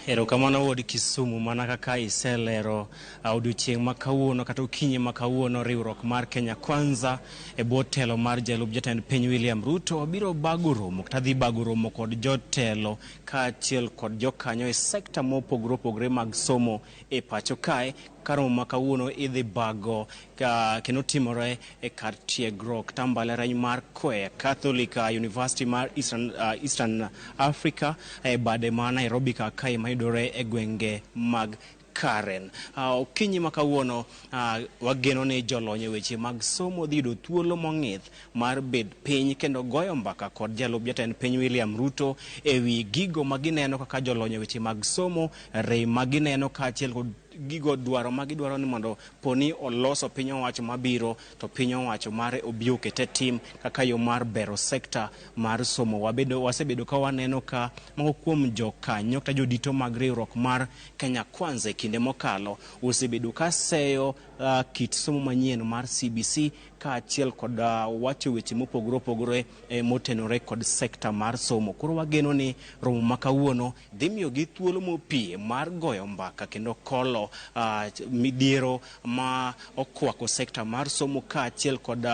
Erokamano wuod Kisumu, mana kaka iselero odiochieng' ma kawuono kata okinyi ma kawuono riwruok mar Kenya Kwanza e bwo telo mar jalup jatend piny William Ruto biro bago romo kata dhi bago romo kod jotelo kaachiel kod jokanyo e sekta mopogore opogore mag somo e pacho kae. Ka romo ma kawuono idhi bago kendo timore e kar tiegruok kata mbalariany mar Kwea Catholic University mar Eastern Africa e bade ma Nairobi ka kae mayudore e gwenge mag Karen. Okinyi ma kawuono wageno ni jolony e weche mag somo dhi yudo thuolo mong'ith mar bed piny kendo goyo mbaka kod jalup jatend piny William Ruto e wi gigo ma gineno kaka jolony e weche mag somo, rem ma gineno kaachiel kod gigo dwaro ma gidwaro ni mondo poni oloso piny owacho mabiro to piny owacho mare obi okete tim kaka yo mar bero sekta mar somo. Wasebedo ka waneno ka moko kuom jokanyo kata jodito mag riwruok mar Kenya Kwanza e kinde mokalo osebedo ka seyo kit somo manyien mar CBC kaachiel kod wacho weche mopogore opogore motenore kod sekta mar somo. Koro wageno ni romo ma kawuono dhi miyogi thuolo mopie mar goyo mbaka kendo kolo midhiero ma okwako sekta mar somo kaachiel kod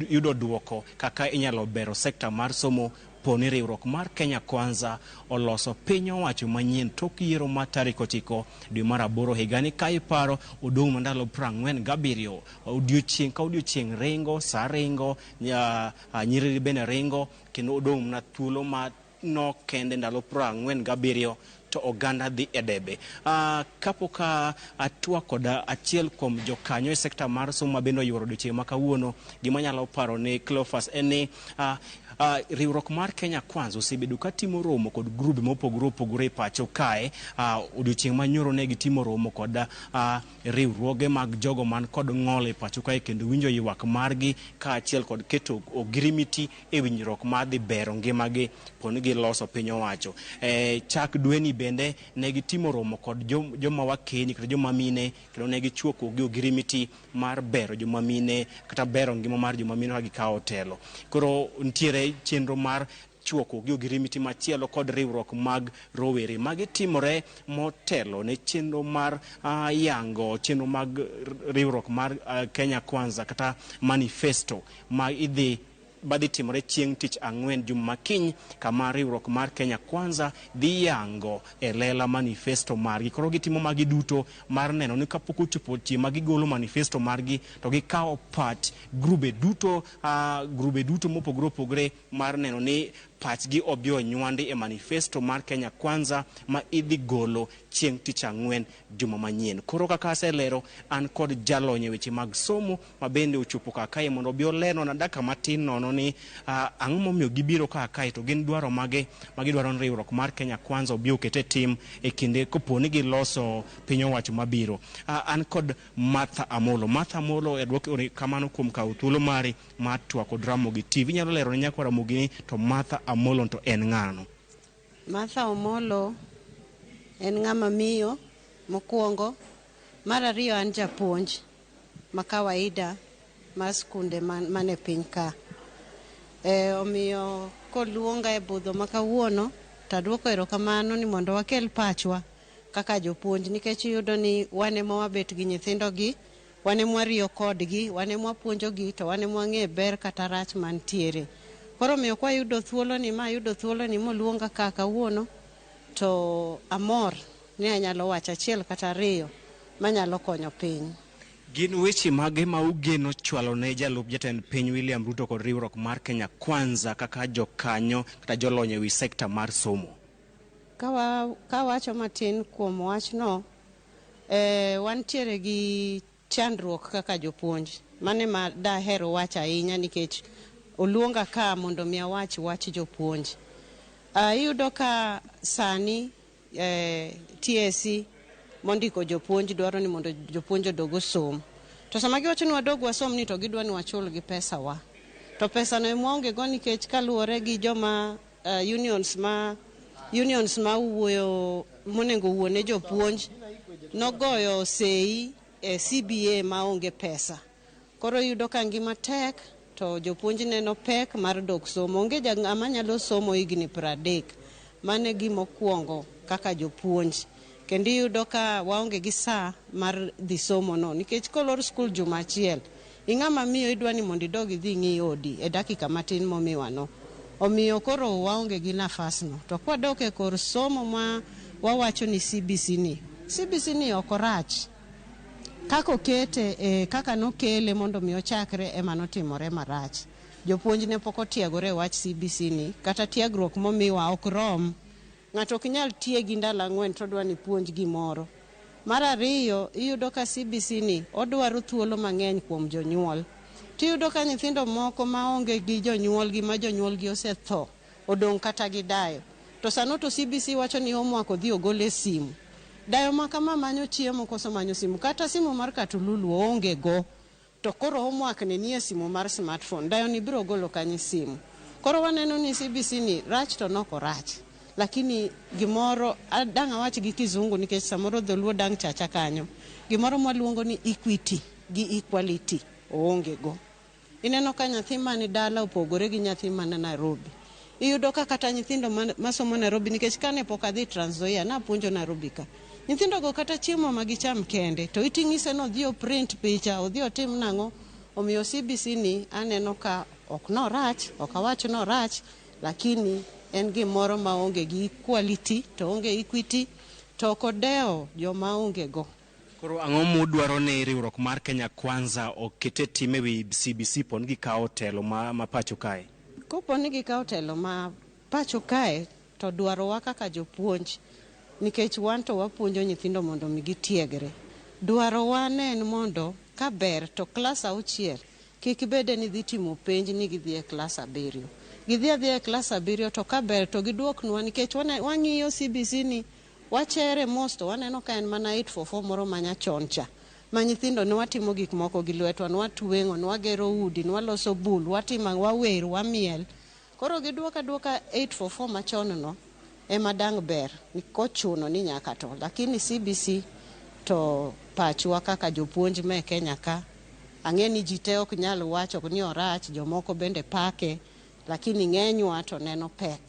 yudo duoko kaka inyalo bero sekta mar somo poni riwruok mar Kenya Kwanza oloso piny owacho manyien tok yiero mar tarik 9 dwe mar 8 higani. Ka iparo odong' ndalo 47, odiochieng' ka odiochieng' ringo, sa ringo, nyiriri bende ringo, kendo odong' mana thuolo ma nok kende ndalo 47 to oganda dhi e debe. Kapok atwa kod achiel kuom jokanyo e sekta mar somo ma bende oyuoro odiochieng' ma kawuono, gima anyalo paro ne Cleophas en ni riwruok mar Kenya Kwanza osebedo ka timo romo kod grube mopogore opogore e pacho kae. Odiochieng' manyoro ne gitimo romo kod riwruoge mag jogo man kod ng'ol e pacho kae kendo winjo ywak margi kaachiel kod keto ogirimiti e winjruok mar dhi bero ngimagi poni giloso piny owacho. Chak dweni bende ne gitimo romo kod joma wakeni kata joma mine kendo ne gichwako gi ogirimiti mar bero joma mine kata bero ngima mar joma mine ka gikawo telo. Koro nitiere chenro mar chwako gi ogirimiti machielo kod riwruok mag rowere. Magi timore motelo ne chenro mar yango chenro mag riwruok mar Kenya Kwanza kata manifesto ma idhi badhi timore chieng' tich ang'wen juma makiny, kama riwruok mar Kenya Kwanza dhi yango e lela manifesto margi. Koro gitimo magi duto mar neno ni kapok ochopo chieng' ma gigolo manifesto margi to gikawo pach grube duto mopogore opogore mar neno ni pachgi obi onywandi e manifesto mar Kenya Kwanza ma idhi golo chieng' tich ang'wen juma manyien. Koro kaka aselero, an kod jalony e weche mag somo ma bende ochopo kar kae mondo obi olernwa na dakika matin nono ni ang'o momiyo gibiro kar kae to gin dwaro mage ma gidwaro ni riwruok mar Kenya Kwanza obi oket e tim e kinde kopo ni giloso piny owacho mabiro. An kod Martha Amolo. Martha Amolo, duoko kamano kuom kawo thuolo mari mar twak kod Ramogi TV. Inyalo lero ne nyakwa Ramogi ni to Martha Amolo to en ng'ano? Martha Amolo en ng'ama miyo mokwongo. Mar ariyo an japuonj ma kawaida mar skunde man e piny ka. Omiyo koluonga e budho ma kawuono to aduoko erokamano ni mondo wakel pachwa kaka jopuonj, nikech iyudo ni wan ema wabet gi nyithindogi, wan ema wariyo kodgi, wan ema wapuonjogi, to wan ema wang'e ber kata rach mantiere. Koro omiyo kwayudo thuoloni ma ayudo thuoloni moluonga ka kawuono, to amor ni anyalo wacho achiel kata ariyo manyalo konyo piny. Gin weche mage ma ugeno chwalo ne jalup jatend piny William Ruto kod riwruok mar Kenya Kwanza kaka jokanyo kata jolony e wi sekta mar somo? Ka wacho matin kuom wachno, wantiere gi chandruok kaka jopuonj. Mane ma dahero wacho ahinya nikech oluonga ka mondo mi awach wach jopuonj. Iyudo ka sani TSC mondiko jopuonj dwaro ni mondo jopuonj odog osom. To sama giwacho ni wadog wasom ni to gidwa ni wachul gi pesa wa. To pesa no ema waonge go nikech kaluwore gi joma unions ma wuoyo monego wuone jopuonj nogoyo sei e CBA maonge pesa. Koro iyudo ka ngima tek to jopuonj neno pek mar dok somo. Onge ng'ama nyalo somo higni 30. Mano e gima okwongo kaka jopuonj. Kendo iyudo ka waonge gi saa mar dhi somo no nikech kolor skul juma achiel, ing'ama miyo idwa ni mondo idog idhi ing'i odi e dakika matin momiwano. Omiyo koro waonge gi nafas no. To kwadok e kor somo ma wawacho ni CBC ni, CBC ni ok orach. Kaka okete, kaka nokele mondo mi ochakre ema notimore marach. Jopuonj ne pok otiegore e wach CBC ni, kata tiegruok momiwa ok rom. Ng'ato ok nyal tiegi ndalo 4 to odwa ni puonj gimoro. Mar ariyo, iyudo ka CBC ni odwaro thuolo mang'eny kuom jonyuol. Tiyudo ka nyithindo moko maonge gi jonyuolgi ma jonyuolgi osetho, odong' kata gi dayo. To sano to CBC wacho ni homework odhi ogol e simu. Dayo ma kama manyo chiemo koso manyo simu, kata simu mar katululu oonge go. To koro homework ni nie simu mar smartphone, dayo ni biro golo kanye simu. Koro waneno ni CBC ni rach to nok orach. Lakini gimoro, dang' awach gi kizungu nikech samoro dholuo dang' chacha kanyo. Gimoro mwaluongo ni equity gi equality oonge go. Ineno ka nyathi mani dala opogore gi nyathi man Nairobi. Iyudo ka kata nyithindo masomo Nairobi nikech kane pok adhi Trans Nzoia napuonjo Nairobi ka. Nyithindo go kata chiemo ma gicham kende to iting'ise ni odhi oprint picha, odhi otim nang'o. Omiyo CBC ni aneno ka ok norach, ok awach norach, lakini en gimoro maonge gi equality to onge equity to ok odewo joma onge go. Koro ang'o mudwaro ni riwruok mar Kenya Kwanza oket e tim ewi CBC po ni gikawo telo ma, ma pacho kae? Kopo ni gikawo telo ma pacho kae to dwarowa kaka jopuonj nikech wan to wapuonjo nyithindo mondo mi gitiegre. Dwarowa ne en mondo ka ber to klas auchiel kik bede ni dhi timo penj ni gidhi e klas abiriyo. Gidhi adhiya e klas abiriyo to ka ber to giduoknwa nikech wang'iyo CBC ni wachere mos to waneno ka en mana 844 moro manyachon cha ma nyithindo ne watimo gik moko gi lwetwa, nwatweng'o, nwagero udi, nwaloso bul, watimo wawer, wamiel. Koro giduoka duoka 844 machon no ema dang' ber kochuno ni nyaka to. Lakini CBC to pachwa kaka jopuonj me Kenya ka, ang'e ni ji te ok nyal wacho ni orach, jomoko bende pake, lakini ng'enywa to neno pek.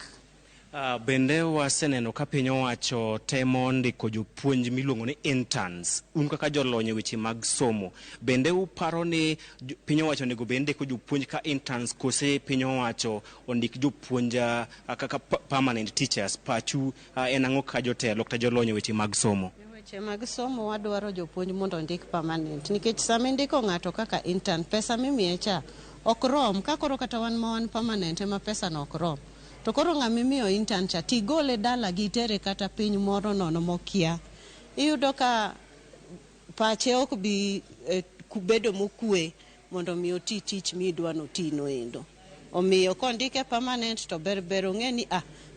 Bende waseneno ka piny owacho temo ndiko jopuonj miluongo ni interns. Un kaka jolony e weche mag somo, bende uparo ni piny owacho onego bed ndiko jopuonj ka interns kose piny owacho ondik jopuonj kaka permanent teachers? Pachu en ang'o ka jotelo kata jolony e weche mag somo? E weche mag somo wadwaro jopuonj mondo ondik permanent nikech sama indiko ng'ato kaka intern pesa mimiye cha ok rom ka koro kata wan ma wan permanent ema pesa no ok rom. To koro ng'ama imiyo intern cha tigole dala gi itere kata piny moro nono mokia. Iyudo ka pache ok bi bedo mokwe mondo mi oti tich midwa noti no endo. Omiyo kondike permanent to ber ber ong'e ni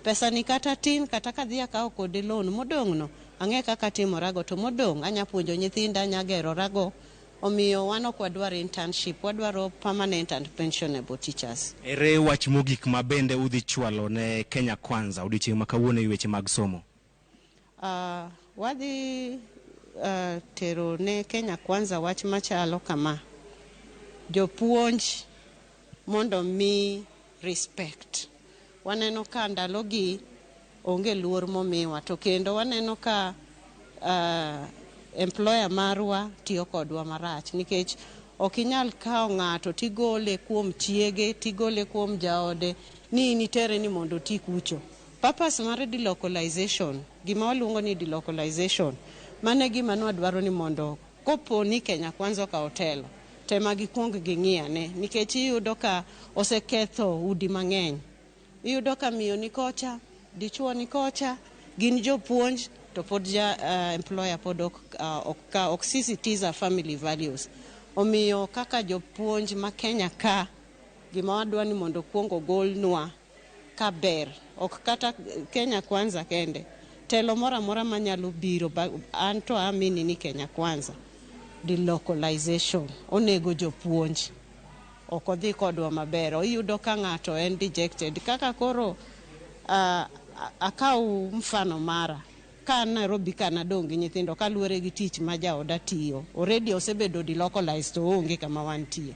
pesa ni kata tin kata kadhi akawo kode loan modong' no ang'e kaka timorago to modong' anya puonjo nyithinda anya gerorago. Omiyo wan ok wadwar internship, wadwaro permanent and pensionable teachers. Ere wach mogik ma bende udhi chwalo ne Kenya Kwanza odiochieng' ma kawuono e weche mag somo? Wadhi tero ne Kenya Kwanza wach machalo kama. Jopuonj mondo mi respect. Waneno ka ndalogi onge luor momiwa to kendo waneno ka employer marwa tiyo kodwa marach nikech ok inyal kawo ng'ato tigole kuom chiege tigole kuom jaode ni in itere ni mondo oti kucho. Purpose mar delocalization, gima waluongo ni delocalization, mano e gima nwadwaro ni mondo kopo ni Kenya Kwanza okawo telo, tema gikuong ging'i ane nikech iyudo ka oseketho udi mang'eny. Iyudo ka miyo ni kocha, dichuo ni kocha, gin jopuonj to pod ja employer pod ok sisitiza family values. Omiyo kaka jopuonj ma Kenya ka, gima wadwa ni mondo kuong ogolnwa ka ber, ok kata Kenya Kwanza kende, telo moro amora manyalo biro, an to amini ni Kenya Kwanza, delocalization onego jopuonj ok odhi kodwa maber. Iyudo ka ng'ato en dejected. Kaka koro akaw mfano mara, ka an Nairobi ka nadong' gi nyithindo kaluwore gi tich ma jaoda tiyo, already osebedo delocalized to oonge kama wantie.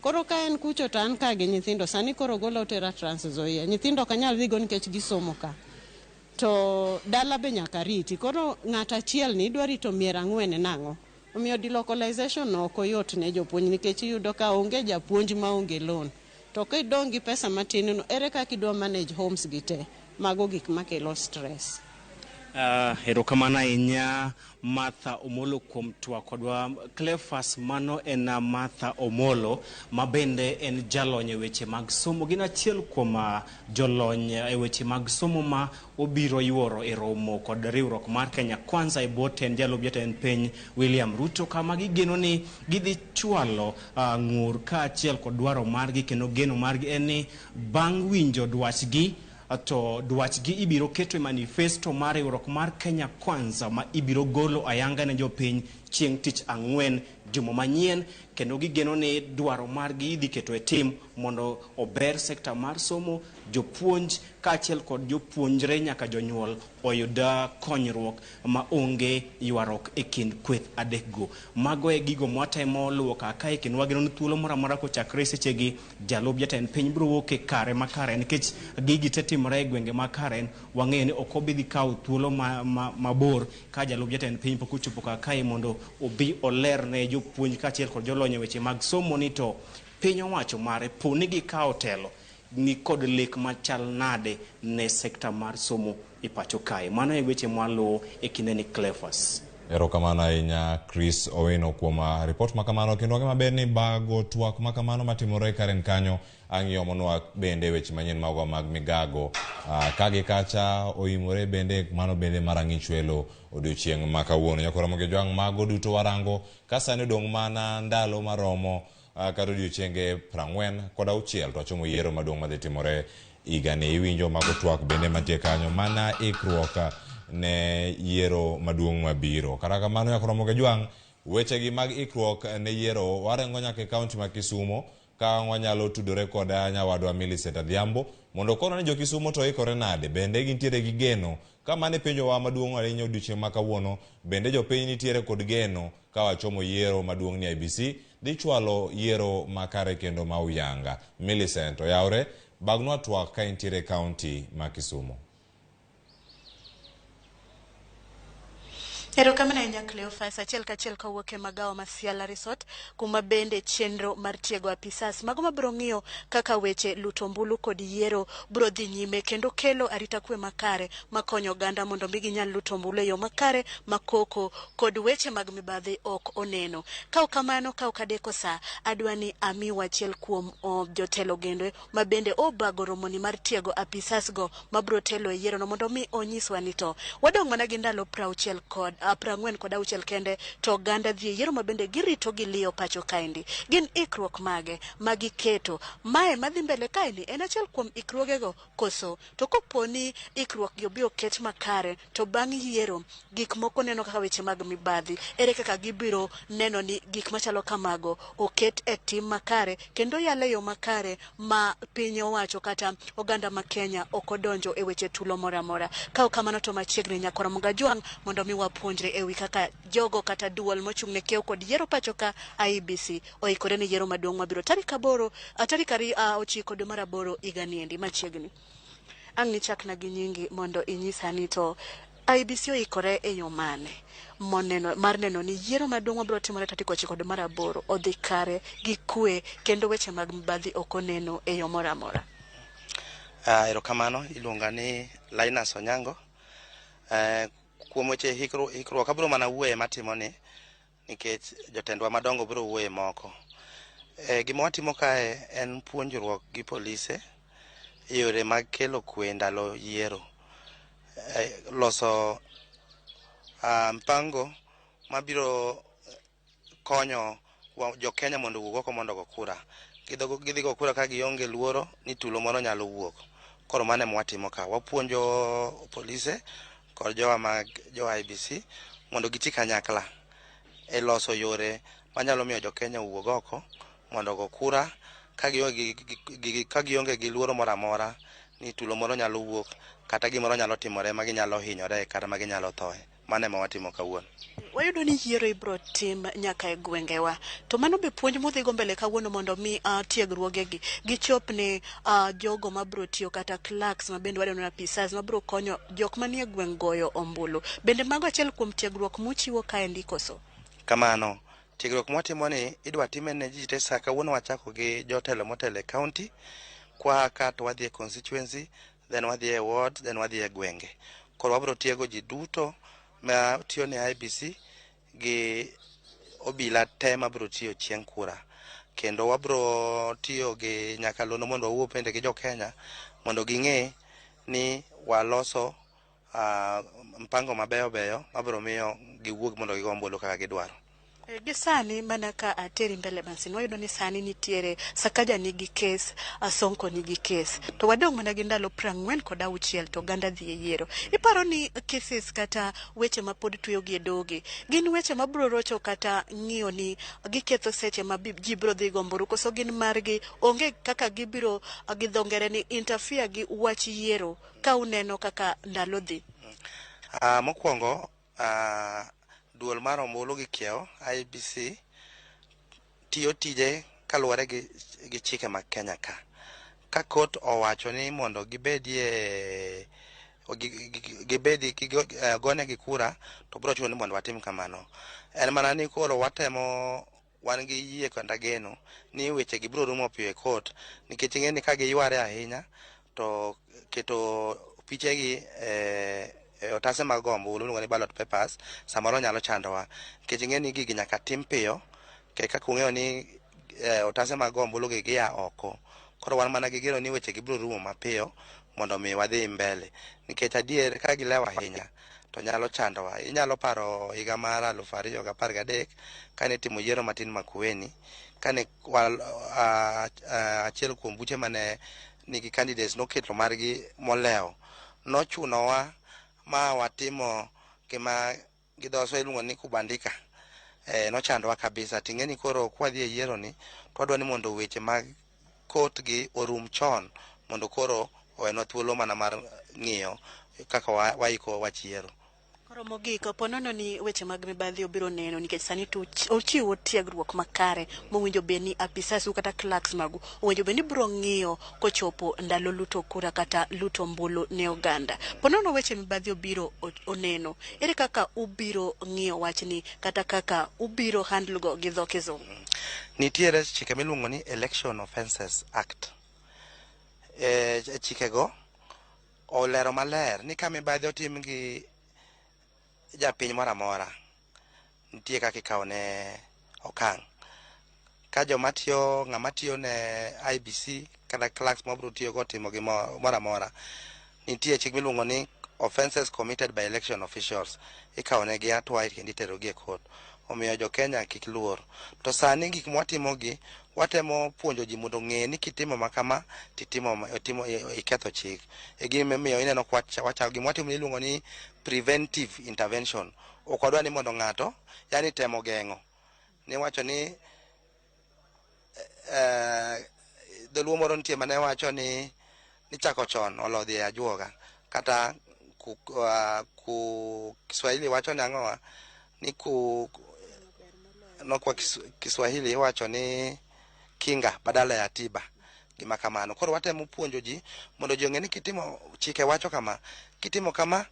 Koro ka en kucho to an ka gi nyithindo, sani koro gola otera Trans Nzoia. Nyithindo ok anyal dhigo nikech gisomo ka. To dala be nyaka riti. Koro ng'ato achiel ni idwa rito mier ang'wen nang'o? Omiyo delocalization no ok oyot ne jopuonj nikech iyudo ka onge japuonj maonge loan. To kidong' gi pesa matin no, ere kaka idwa manage homes gi te? Mago gik makelo stress. Erokamano ahinya Martha Omolo kuom twak kodwa. Cleophas, mano en Martha Omolo ma bende en jalony e weche mag somo. Gin achiel kuom jolony e weche mag somo ma obiro yuoro e romo kod riwruok mar Kenya Kwanza e bwo tend jalup jatend piny William Ruto, kama gigeno ni gidhi chwalo ng'ur kaachiel kod dwaro margi, kendo geno margi en ni bang' winjo dwachgi to dwachgi ibiro keto e manifesto mar riwruok mar Kenya Kwanza ma ibiro golo ayanga ne jopiny chieng' tich ang'wen juma manyien, kendo gigeno ni dwaro margi idhi keto e tim mondo ober sekta mar somo, jopuonj kaachiel kod jopuonjre nyaka jonyuol oyud konyruok ma onge ywaruok e kind kweth adekgo. Mago e gigo mwatemo luwo kaka kendo wageno ni thuolo moro amora kochakre sechegi jalup jatend piny biro wuok e kare ma Karen, nikech gigi te timore e gwenge ma Karen. Wang'eyo ni ok obi dhi kawo thuolo mabor ka jalup jatend piny pok ochopo kar kae mondo obi oler ne jopuonj kaachiel kod jolony e weche mag somo ni to piny owacho mare po ni gikawo telo ni kod lek machal nade ne sekta mar somo e pacho kae. Mano e weche mwaluwo e kinde ni Cleophas. Erokamano ahinya Chris Owino kuom ripot makamano, kendo wang'e maber ni bago twak makamano matimore Karen kanyo ang'iyo monwa bende weche manyien magwa mag migago ka gi kacha oimore bende mano bende mar ang'ichwelo odiochieng' ma kawuono. Nyakora Ramogi Ojwang', mago duto warango ka sani odong' mana ndalo maromo kata odiochienge 46 to wachomo yiero maduong' madhi timore higani. Iwinjo mago twak bende mantie kanyo mana ikruok ne yiero maduong' mabiro. Kata kamano Nyakora Ramogi Ojwang', wechegi mag ikruok ne yiero warengo nyaka e kaunti ma Kisumo ka wanyalo tudore kod nyawadwa Millicent Adhiambo mondo okonwa ni jo Kisumo to ikore nade, bende gintiere gi geno ka mane penjowa maduong' ahinya odiochieng' ma kawuono, bende jopiny nitiere kod geno ka wachomo yiero maduong' ni IEBC dhi chwalo yiero makare kendo ma uyanga. Millicent oyawre, bagnwa twak ka intiere e kaunti ma Kisumo. Erokamano ahinya Cleophas, achiel kachiel kawuok e magawa ma Siala Resort, kuma bende chenro mar tiego apisas mago mabiro ng'iyo kaka weche luto ombulu kod yiero biro dhi nyime kendo kelo arita kwe makare makonyo oganda mondo mi ginyal luto ombulu e yo makare ma koko kod weche mag mibadhi ok oneno. Ka ok kamano, ka ok adeko sa, adwa ni amiu achiel kuom jotelo gende ma bende obago romoni mar tiego apisas go mabiro telo e yiero no mondo mi onyiswa ni to wadong' mana gi ndalo 46 kende to oganda dhi e yiero ma bende girito gi liyo pacho kaendi. Gin ikruok mage ma giketo? Mae madhi mbele kaeni en achiel kuom ikruogego koso? To kopo ni ikruok gi obi oket makare to bang' yiero gik moko neno kaka weche mag mibadhi, ere kaka gibiro neno ni gik machalo kamago oket e tim makare kendo yale yo makare ma piny owacho kata oganda ma Kenya ok odonjo e weche tulo moro amora. Ka ok kamano to machiegni Nyakora Ramogi Ojwang' mondo mi wapuonjre ewi kaka jogo kata duol mochung' ne kiewo kod yiero pacho ka IEBC oikore ne yiero maduong' mabiro tarik 9 dwe mar 8 higa niendi machiegni. Ang' nichakna gi nyingi mondo inyisa ni to IEBC oikore e yo mane moneno mar neno ni yiero maduong' mabiro timore tarik 9 dwe mar 8 odhi kare gi kwe kendo weche mag mibadhi ok oneno e yo moro amora. Erokamano, iluonga ni Linus Onyango. Kuom weche ikruok abiro mana wuoye matimo ni nikech jotendwa madongo biro wuoye moko. Gima watimo kae en puonjruok gi polise yore mag kelo kwe ndalo yiero. Loso mpango mabiro konyo jo Kenya mondo owuog oko mondo ogo kura. Gidhi go kura ka gionge luoro ni tulo moro nyalo wuok. Koro mano ema watimo ka. Wapuonjo polise kod jowa mag jo IEBC mondo giti kanyakla e loso yore manyalo miyo jo Kenya owuog oko mondo ogo kura ka gionge gi luoro moro amora ni tulo moro nyalo wuok kata gimoro nyalo timore ma ginyalo hinyore kata ma ginyalo thoe. Mano ema watimo kawuono. Wayudo ni yiero ibiro tim nyaka e gwengewa. To mano be puonj mudhigo mbele kawuono mondo mi tiegruogegi gichop ne jogo mabiro tiyo kata clerks ma bende wadendo ni apisas mabiro konyo jok manie gweng' goyo ombulu. Bende mago achiel kuom tiegruok muchiwo kaendi koso? Kamano, tiegruok mwatimo ni idwa time ne ji te sa kawuono wachako gi jotelo motelo e county, kwa ka to wadhi e constituency, then wadhi e ward, then wadhi e gwenge. Koro wabiro tiego ji duto ma tiyo ne IEBC gi obila te mabiro tiyo chieng' kura. Kendo wabiro tiyo gi nyakalondo mondo wawuo bende gi jo Kenya mondo ging'e ni waloso mpango mabeyo beyo mabiro miyo giwuog mondo gigo ombulu kaka gidwaro. Eh, gi sani mana ka ateri mbele masin wayudo ni sani nitiere Sakaja nigi kes, Sonko nigi kes to wadong' mana gi ndalo 46 to oganda dhi e yiero. Iparo ni cases kata weche ma pod tweyogi e dogi gin weche mabiro rocho kata ng'iyo ni giketho seche ma ji biro dhi go ombulu koso gin margi onge kaka gibiro gi dho ngere ni interfere gi wach yiero ka uneno kaka ndalo dhi? Mokwongo duol mar ombulu gi kiewo IEBC tiyo tije kaluwore gi chike mag Kenya ka. Ka court owacho ni mondo gibedie gibedi gonegi kura to biro chuno ni mondo watim kamano. En mana ni koro watemo wan gi yie kata geno ni weche gi biro rumo piyo e court nikech ing'e ni ka giyware ahinya to keto pichegi e otase mag go ombulu miluongo ni ballot papers samoro nyalo chandowa nikech ing'e ni gigi nyaka tim piyo kaka ung'eyo ni otase mag go ombulu gi gia oko. Koro wan mana gi geno ni weche gi biro rumo mapiyo mondo mi wadhi mbele nikech adier ka gilewo ahinya to nyalo chandowa. Inyalo paro higa mar 2013 kane itimo yiero matin Makueni kane achiel kuom buche mane nigi candidates noketo margi molewo nochunowa ma watimo gima gi dho Swahili iluongo ni kubandika. Nochandowa kabisa. Ting'e ni koro kwadhi e yiero ni to wadwa ni mondo weche mag court gi orum chon mondo koro owenwa thuolo mana mar ng'iyo kaka waiko wach yiero. Koro mogik, po nono ni weche mag mibadhi obiro neno nikech sani to ochiwo tiegruok makare mowinjo bed ni apisas u kata clerks magu owinjo bed ni biro ng'iyo kochopo ndalo luto kura kata luto ombulu ne oganda. Po nono weche mibadhi obiro oneno, ere kaka ubiro ng'iyo wachni kata kaka ubiro handle go gi dho kizungu? Nitiere chike miluongo ni Election Offences Act. Chikego olero maler ni ka mibadhi otim gi japiny moro amora, nitie kaka ikawo ne okang'. Ka joma tiyo ng'ama tiyo ne IEBC kata clerks mabiro tiyo go otimo gimoro amora, nitie chik miluongo ni offences committed by election officials. Ikawo negi hatua kendo itero gi e court. Omiyo jo Kenya kik luor. To sani gik mwatimo gi, watemo puonjo ji mondo ong'e ni kitimo ma kama titimo timo iketho chik. E gima ineno kwa gima watimo iluongo ni preventive intervention. Ok wadwa ni mondo ng'ato, yani temo geng'o. Niwacho ni dholuo moro nitie mane wacho ni nichako chon olodhi e ajuoga kata ku Kiswahili wacho ni ang'owa ni ku no kwa Kiswahili iwacho ni kinga badala ya tiba gima kamano. Koro watemo puonjo ji mondo ji ong'e ni kitimo chike wacho kama, kitimo kama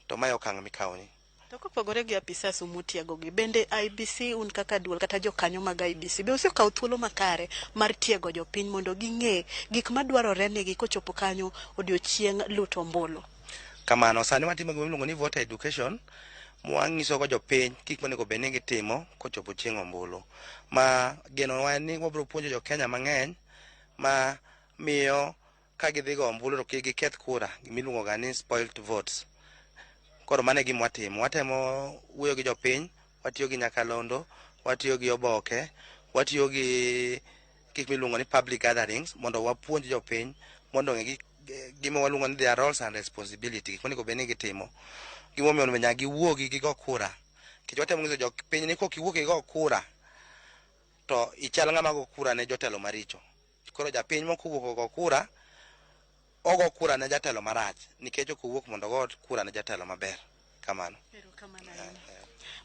to mae okang' mikawoni. To kopogore gi apisas mutiegogi, bende IEBC un kaka duol kata jokanyo mag IEBC be usekawo thuolo makare mar tiego jopiny mondo ging'e gik madwarore negi kochopo kanyo odiochieng' luto ombulu? Kamano, sani watimo gima iluongo ni voter education mwang'iso go jopiny gik monego bed ni gitimo kochopo chieng' ombulu. Ma genowa en ni wabiro puonjo jo Kenya mang'eny ma miyo ka gidhi go ombulu to kik giketh kura gimiluongo ga ni spoilt votes. Koro mano e gima watimo. Watemo wuoyo gi jopiny, watiyo gi nyakalondo, watiyo gi oboke, watiyo gi gik miluongo ni public gatherings mondo wapuonj jopiny mondo ong'e gima waluongo ni their roles and responsibility, gik monego bed ni gitimo. Gimomiyo nyaka giwuogi gigo kura. Nikech watemo nyiso jopiny ni kok iwuok igo kura to ichal ng'ama go kura ne jotelo maricho. Koro japiny mok owuok ogo kura, ogo kura ne jatelo marach nikech ok owuok mondo ogo kura ne jatelo maber. Kamano.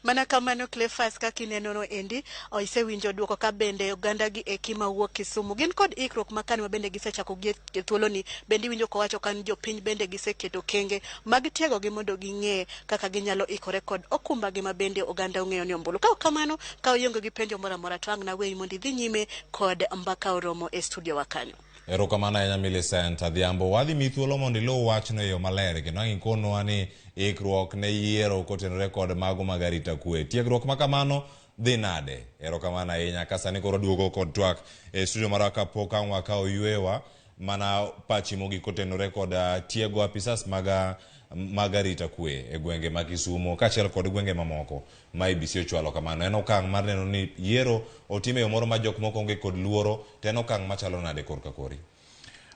Mana kamano Cleophas, kaka ineno no endi isewinjo duoko ka bende oganda gi eki mawuok Kisumu gin kod ikruok makare ma bende gisechako gi e thuoloni. Bende iwinjo kowacho ka ni jopiny bende giseketo kenge mag tiegogi mondo ging'e kaka ginyalo ikore kod okumbagi ma bende oganda ong'eyo ni ombulu. Ka ok kamano, ka ionge gi penjo moro amora to ang' naweyi mondo idhi nyime kod mbaka oromo e studio wa kanyo. Erokamano ahinya Millicent Adhiambo. Wadhi miyi thuolo mondo iluw wachno e yo maler kendo ang' ikonwa ni ikruok ne yiero kotenore kod mago mag arita kwe. Tiegruok ma kamano dhi nade? Erokamano ahinya. Ka sani koro duogo kod twak e studio marwa kapok ang' wakawo ywewa mana pachi mogik kotenore kod tiego apisas mag mag arita kwe e gwenge ma Kisumo kaachiel kod gwenge mamoko ma IEBC ochwalo kamano. En okang' mar neno ni yiero otim e yo moro ma jok moko onge kod luoro to en okang' machalo nade korka kori?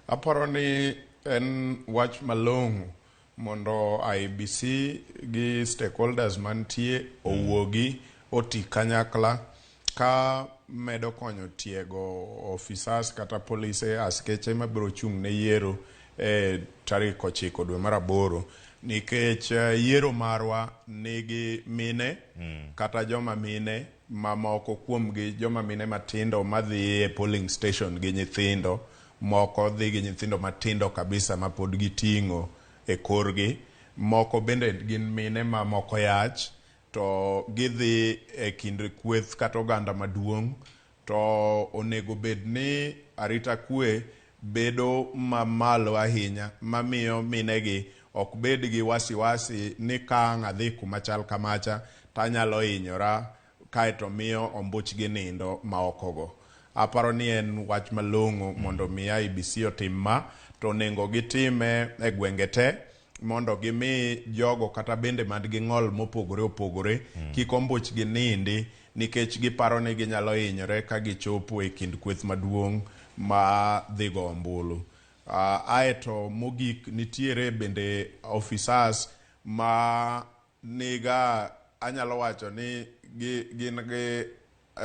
Aparo ni en wach malong'o mondo IEBC gi stakeholders mantie owuogi oti kanyakla ka medo konyo tiego officers kata polise askeche mabiro chung' ne yiero e tarik 9 dwe mar 8 nikech yiero marwa nigi mine kata joma mine mamoko kuomgi joma mine matindo madhi e polling station gi nyithindo moko dhi gi nyithindo matindo kabisa mapod giting'o e korgi moko bende gin mine ma moko yach to gidhi e kind kweth kata oganda maduong' to onego bed ni arita kwe bedo mamalo ahinya mamiyo minegi ok bed gi wasiwasi ni ka ang' adhi kuma chal kamacha tanyalo hinyora kaeto miyo ombuchgi nindo maokogo. Aparo ni en wach malong'o mondo mi IEBC otim ma to onego gitime e gwenge te mondo gimi jogo kata bende man gi ng'ol mopogore opogore kik ombuchgi nindi nikech giparo ni ginyalo hinyore ka gichopo e kind kweth maduong' ma dhi go ombulu. Aeto mogik nitiere bende officers ma niga anyalo wacho ni gin gi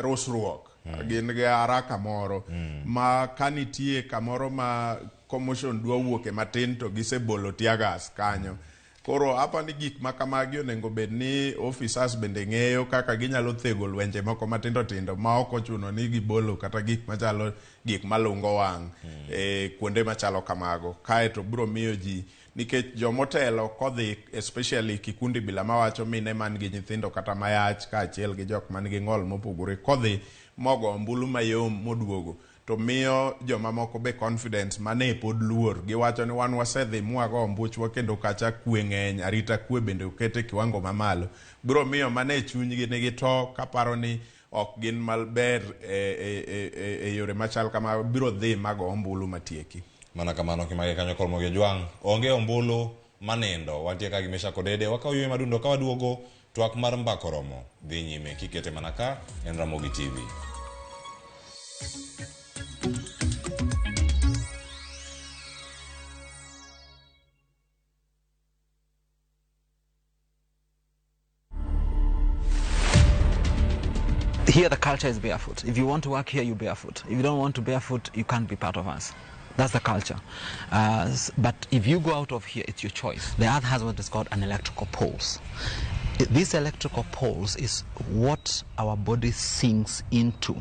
rusruok gin gi haraka moro ma ka nitie kamoro ma commotion dwa wuoke matin to gisebolo tear gas kanyo. Koro apa ni gik ma kamagi onego bed ni officers bende ng'eyo kaka ginyalo thego lwenje moko matindo tindo ma ok ochuno ni gibolo kata gik machalo gik malungo wang' e kuonde machalo kamago. Kaeto biro miyo ji nikech jomotelo kodhi especially kikundi bila mawacho mine man gi nyithindo kata mayach kaachiel gi jok man gi ng'ol mopogore kodhi mogo ombulu mayom moduogo to miyo jomamoko be confidence mane pod luor giwacho ni wan wasedhi mwago ombuchwa kendo kacha kwe ng'eny arita kwe bende oket e kiwango mamalo biro miyo mane chunygi nigi to kaparo ni ok gin maber e yore machal kama biro dhi mago ombulu matieki. Mana kamano kimage kanyo kor Mogi Jwang' onge ombulu manindo wantie ka gi Meshack Odede wakawo yweyo madundo ka waduogo twak mar mbaka oromo dhi nyime kikete mana ka en Ramogi TV. Here the culture is barefoot. If you want to work here, you barefoot. If you don't want to barefoot, you can't be part of us. That's the culture. But if you go out of here, it's your choice. The earth has what is called an electrical pulse. This electrical pulse is what our body sinks into.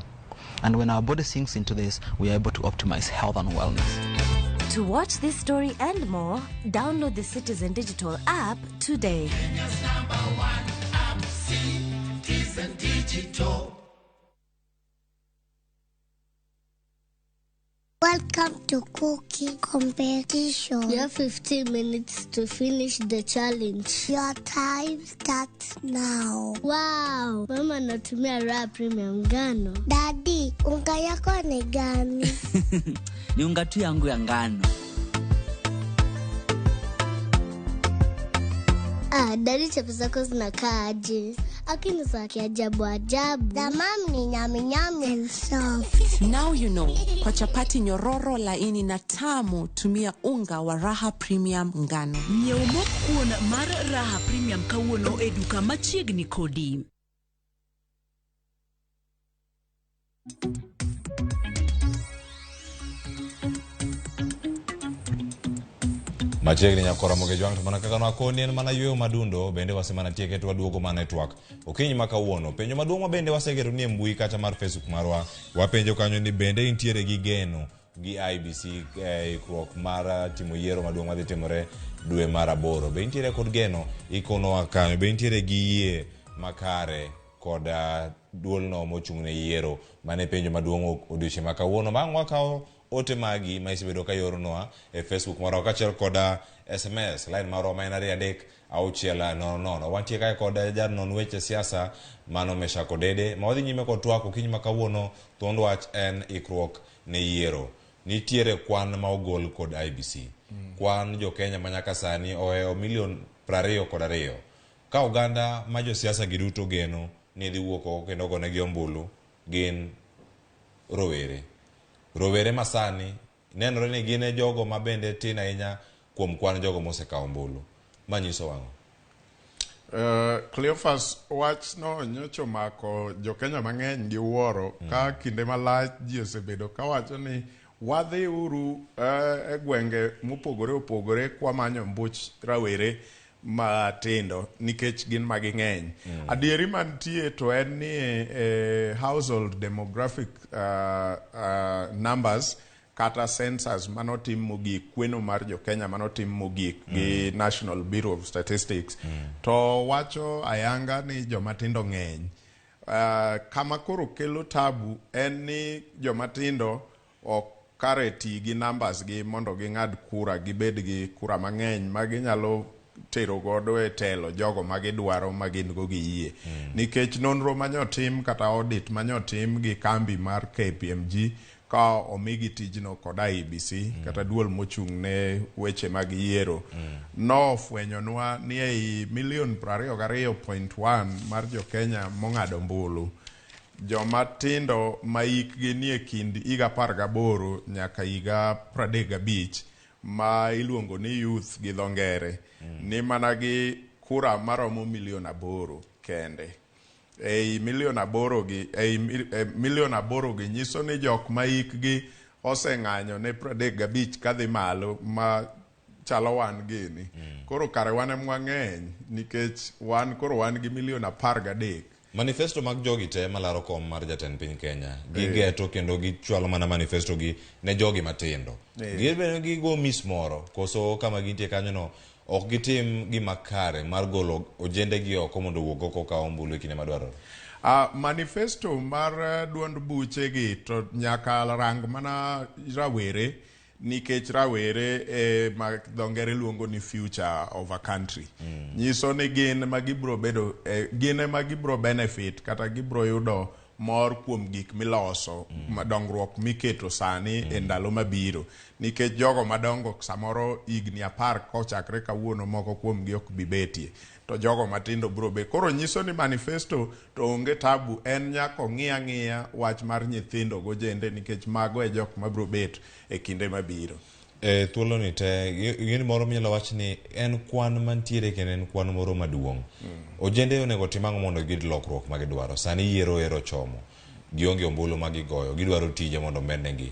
And when our body sinks into this, we are able to optimize health and wellness. To watch this story and more, download the Citizen Digital app today. Kenya's number one app, Citizen Digital. Welcome to cooking competition. You have 15 minutes to finish the challenge. Your time starts now. Wow, mama anatumia Raha Premium ngano. Daddy, unga yako ni gani? Ni unga tu yangu ya ngano. Daddy, chapo zako zinakaa aje? Akini za kiajabu ajabu. The mom ni nyami nyami and soft. Now you know. Kwa chapati nyororo laini na tamu, tumia unga wa Raha Premium ngano. Nyiew mok kuon mar Raha Premium kawuono e duka machiegni kodi. Machiegni nyakora Mogi Jwang' to mana kaka nwakoni en mana yweyo madundo bende wasemana tieke to waduogo mana e twak okinyi ma kawuono. Penjo maduong' ma bende wasegeto ni e mbui kata mar Facebook marwa wapenjo kanyo ni bende intiere gi geno gi IEBC ikruok mar timo yiero maduong' madhi timore dwe mar 8. Be intiere kod geno ikonowa kanyo, be intiere gi yie makare kod duolno mochung' ne yiero. Mane penjo maduong' odiochieng' ma kawuono. Bang' wakawo ote magi ma isebedo ka ioronwa e Facebook marwa kaachiel kod SMS line marwa ma en 2 3 6 0 0. Wantie kae kod janon weche siasa mano Meshack Odede ma wadhi nyime kod twak okinyi ma kawuono. Thuond wach en ikruok ne yiero. Nitiere kwan ma ogol kod IEBC. Kwan jo Kenya ma nyaka sani ohewo milion 22. Ka oganda ma josiasa gi duto geno ni dhi wuok oko kendo gonegi ombulu gin rowere. Rowere masani nenore ni gin e jogo ma bende tin ahinya kuom kwan jogo mosekawo ombulu. Ma nyiso ang'o? Cleophas, wachno nyocha omako jo-Kenya mang'eny gi wuoro ka kinde malach ji osebedo kawacho ni wadhi uru e gwenge mopogore opogore kwamanyo mbuch rawere matindo nikech gin ma ging'eny. Adieri mantie to en ni household demographic numbers kata census manotim mogik, kweno mar jo-Kenya manotim mogik gi National Bureau of Statistics to wacho ayanga ni joma tindo ng'eny. Kama koro kelo tabu en ni joma tindo ok kare ti gi numbers gi mondo ging'ad kura, gibed gi kura mang'eny ma ginyalo tero godo e telo jogo ma gidwaro ma gin go gi yie. Nikech nonro manyotim kata audit manyotim gi kambi mar KPMG ka omigi tijno kod IEBC kata duol mochung' ne weche mag yiero nofwenyonwa ni ei milion 22.1 mar jo-Kenya mong'ado ombulu, joma tindo ma hikgi nie kind higa 18 nyaka higa 35 ma iluongo ni youth gi dho ngere ni mana gi kura maromo milion 8 kende. Ei milion 8 gi, ei milion 8 gi nyiso ni jok ma hikgi oseng'anyo ne 35 kadhi malo ma chalo wan gini. Koro kare wan ema wang'eny nikech wan koro wan gi milion 13. Manifesto mag jogi te malaro kom mar jatend piny Kenya gigeto kendo gichwalo mana manifesto gi ne jogi matindo. Gin gigo mis moro koso kama gintie kanyo no ok gitim gima kare mar golo ojende gi oko mondo owuog oko okaw ombulu e kinde madwarore. Manifesto mar duond buche gi to nyaka rang mana rawere nikech rawere e ma dho ngere luongo ni future of a country. Nyiso ni gin ma gibro bedo gin ema gibro benefit kata gibro yudo mor kuom gik miloso dongruok miketo sani e ndalo mabiro. Nikech jogo madongo samoro higni 10 kochakre kawuono moko kuomgi ok bi betie, to jogo matindo bro bet. Koro nyiso ni manifesto to onge tabu, en nyaka ong'i ang'iya wach mar nyithindo gojende nikech mago e jok mabro bet e kinde mabiro. E thuolo ni te gini moro minyalo wach ni en kwan mantiere kendo en kwan moro maduong'. Ojende onego tim ang'o mondo giyud lokruok ma gidwaro? Sani yiero ero chomo, gionge ombulu ma gigoyo, gidwaro tije mondo omednegi.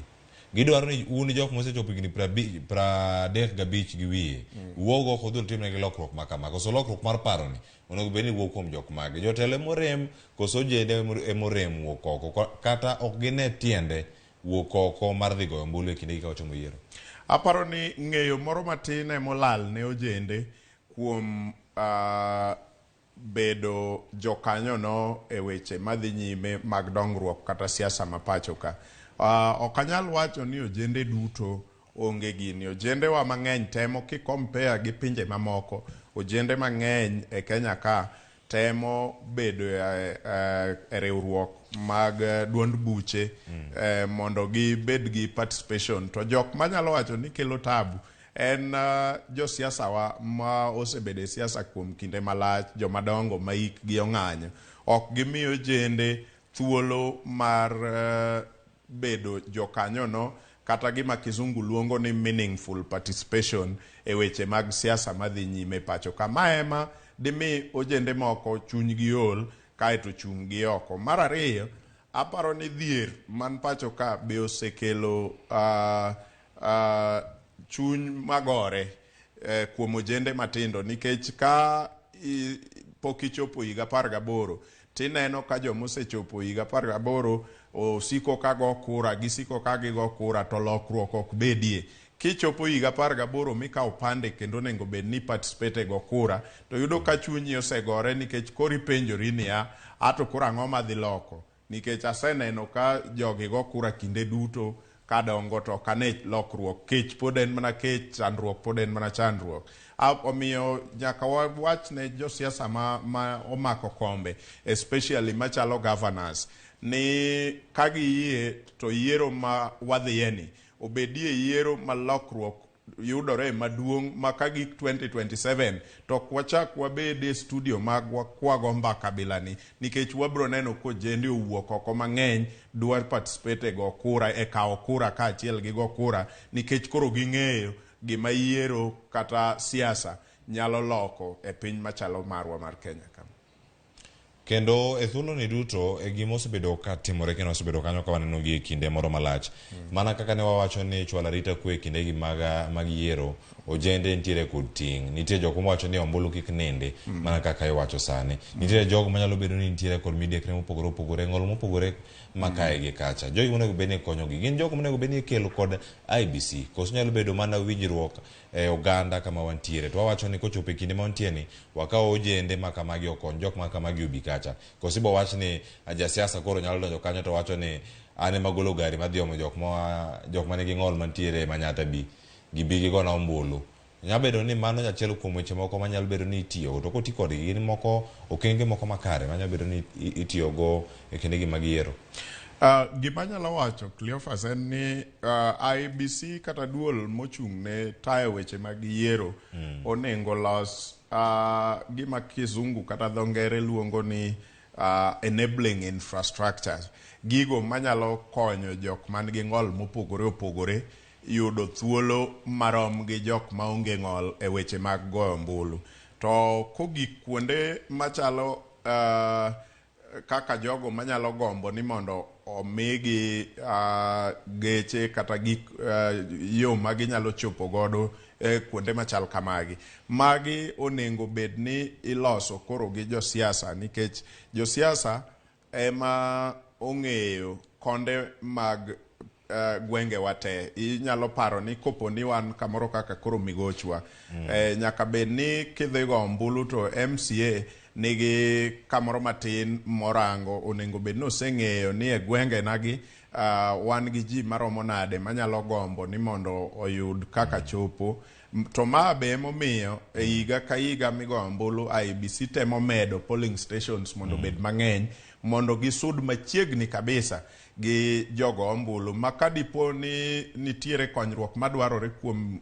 Gidwaro ni un jok mosechopo higni 35 gi wiye, wuog oko udhi utimnegi lokruok ma kama. Koso lokruok mar paro ni onego bed ni wuok kuom jok mage? Jotelo emorem koso ojende emorem wuok oko? Kata ok gine tiende wuok oko mar dhi goyo ombulu e kindegi ka ochomo yiero? Aparo ni ng'eyo moro matin emolal ne ojende kuom bedo jokanyono e weche madhi nyime mag dongruok kata siasa ma pacho ka. Ok anyal wacho ni ojende duto onge gini. Ojendewa mang'eny temo ki compare gi pinje mamoko. Ojende mang'eny e Kenya ka temo bedo e riwruok mag duond buche mondo gibed gi participation. To jok manyalo wacho ni kelo tabu en josiasa wa ma osebedo e siasa kuom kinde malach, jomadongo ma hikgi ong'anyo. Ok gimiyo ojende thuolo mar bedo jokanyono kata gima kizungu luongo ni meaningful participation e weche mag siasa madhi nyime pacho ka. Ma ema dimi ojende moko chunygi ol kaeto chung' gi oko. Mar ariyo, aparo ni dhier man pacho ka be osekelo chuny magore kuom ojende matindo nikech ka pok ichopo higa 18 tineno ka joma osechopo higa 18 osiko ka go kura, gisiko ka gigo kura to lokruok ok bedie. Kichopo higa 18 mikawo opande kendo onego bed ni participate e go kura, to yudo ka chunyi osegore nikech koro ipenjori niya, ato koro ang'o madhi loko? Nikech aseneno ka jogi go kura kinde duto kadongo to ok ane lokruok. Kech pod en mana kech, chandruok pod en mana chandruok. Omiyo nyaka wawach ne josiasa ma omako kombe, especially machalo governors, ni ka giyie to yiero ma wadhiye ni obedie yiero ma lokruok yudore maduong' ma ka gik 2027 to ok wachak wabed e studio magwa kwago mbaka bilani nikech wabro neno kojende owuok oko mang'eny dwa participate e go kura e kawo kura kaachiel gi go kura nikech koro ging'eyo gima yiero kata siasa nyalo loko e piny machalo marwa mar Kenya ka. Kendo e thuoloni duto e gima osebedo ka timore kendo osebedo kanyo ka waneno gi e kinde moro malach. Mana kaka ne wawacho ni chwalo arita kwe e kindegi mag, mag yiero, ojende nitiere kod ting'. Nitie jok mawacho ni ombulu kik nindi, mana kaka iwacho sani. Nitiere jogo manyalo bedo ni nitiere kod midekre mopogore opogore, ng'ol mopogore ma kae gi kacha. Jogi monego bed ni konyogi gin jogo monego bed ni ikelo kod IEBC, koso nyalo bedo mana winjruok e oganda kama wantiere. To wawacho ni kochopo e kinde ma wantie ni, wakaw ojende ma kamagi okony jok ma kamagi obi kacha. Koso ibo wach ni jasiasa koro nyalo donjo kanyo to wacho ni an ema agolo gari madhi omo jok ma jok manigi ng'ol mantiere Manyatta bi gibi gigona ombulu. Nyalo bedo ni mano achiel kuom weche moko manyalo bedo ni itiyogo to koti kodgi gin moko okenge moko makare manyalo bedo ni itiyogo e kindegi mag yiero. Gima anyalo wacho Cleophas en ni IEBC kata duol mochung' ne tayo weche mag yiero onego los gima kizungu kata dho ngere luongo ni enabling infrastructures. Gigo manyalo konyo jok man gi ng'ol mopogore opogore yudo thuolo marom gi jok maonge ng'ol e weche mag goyo ombulu. To kogik kuonde machalo kaka jogo manyalo gombo ni mondo omigi geche kata gik yo ma ginyalo chopo godo e kuonde machal kamagi. Magi onego bed ni iloso koro gi josiasa nikech josiasa ema ong'eyo konde mag gwengewa te. Inyalo paro ni kopo ni wan kamoro kaka koro Migochwa, nyaka bed ni kidhi go ombulu to MCA nigi kamoro matin morango, onego bed ni oseng'eyo ni e gwengenagi wan gi ji maromo nade manyalo gombo ni mondo oyud kaka chopo. To ma be emomiyo e higa ka higa migoyo ombulu IEBC temo medo polling stations mondo obed mang'eny mondo gisud machiegni kabisa gi jogo ombulu ma kadipo ni nitiere konyruok madwarore kuom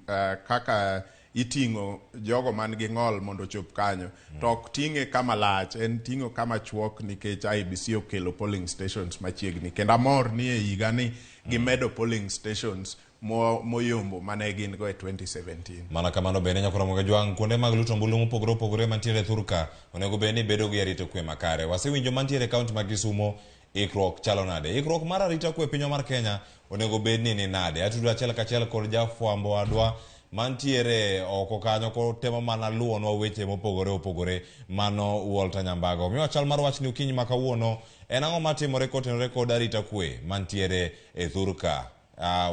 kaka iting'o jogo man gi ng'ol mondo ochop kanyo to ok ting'e kama lach, en ting'o kama chuok nikech IEBC okelo polling stations machiegni. Kendo amor ni e higa ni gimedo polling stations moyombo mane gin go e 2017. Mana kamano bende nyakoro Jwang' kuonde mag luto ombulu mopogore opogore mantiere thurka onego bed ni bedo gi arita kwe makare. Wasewinjo mantiere e kaunti ma Kisumo ikruok chalo nade? Ikruok mar arita kwe pinywa mar Kenya onego bed ni ni nade? Atudo achiel kachiel kod jafwambo wadwa mantiere oko kanyo kotemo mana luwonwa weche mopogore opogore mano Walter Nyambago. Miwa chal mar wachni okinyi ma kawuono en ang'o matimore kotenore kod arita kwe mantiere e thurka?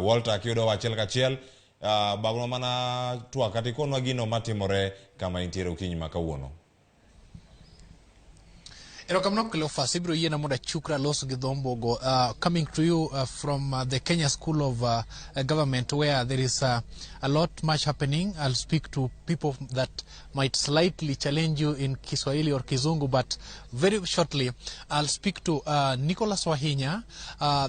Walter kiyudowa achiel kachiel bagnwa mana twak kata ikonwa gino matimore kama intiere okinyi ma kawuono. Erokamano Cleophas, ibiro yiena mondo achukra los gi dho Mbogo. Coming to you from the Kenya School of Government, where there is a lot much happening. I'll speak to people that might slightly challenge you in Kiswahili or Kizungu, but very shortly I'll speak to Nicholas Wahinya.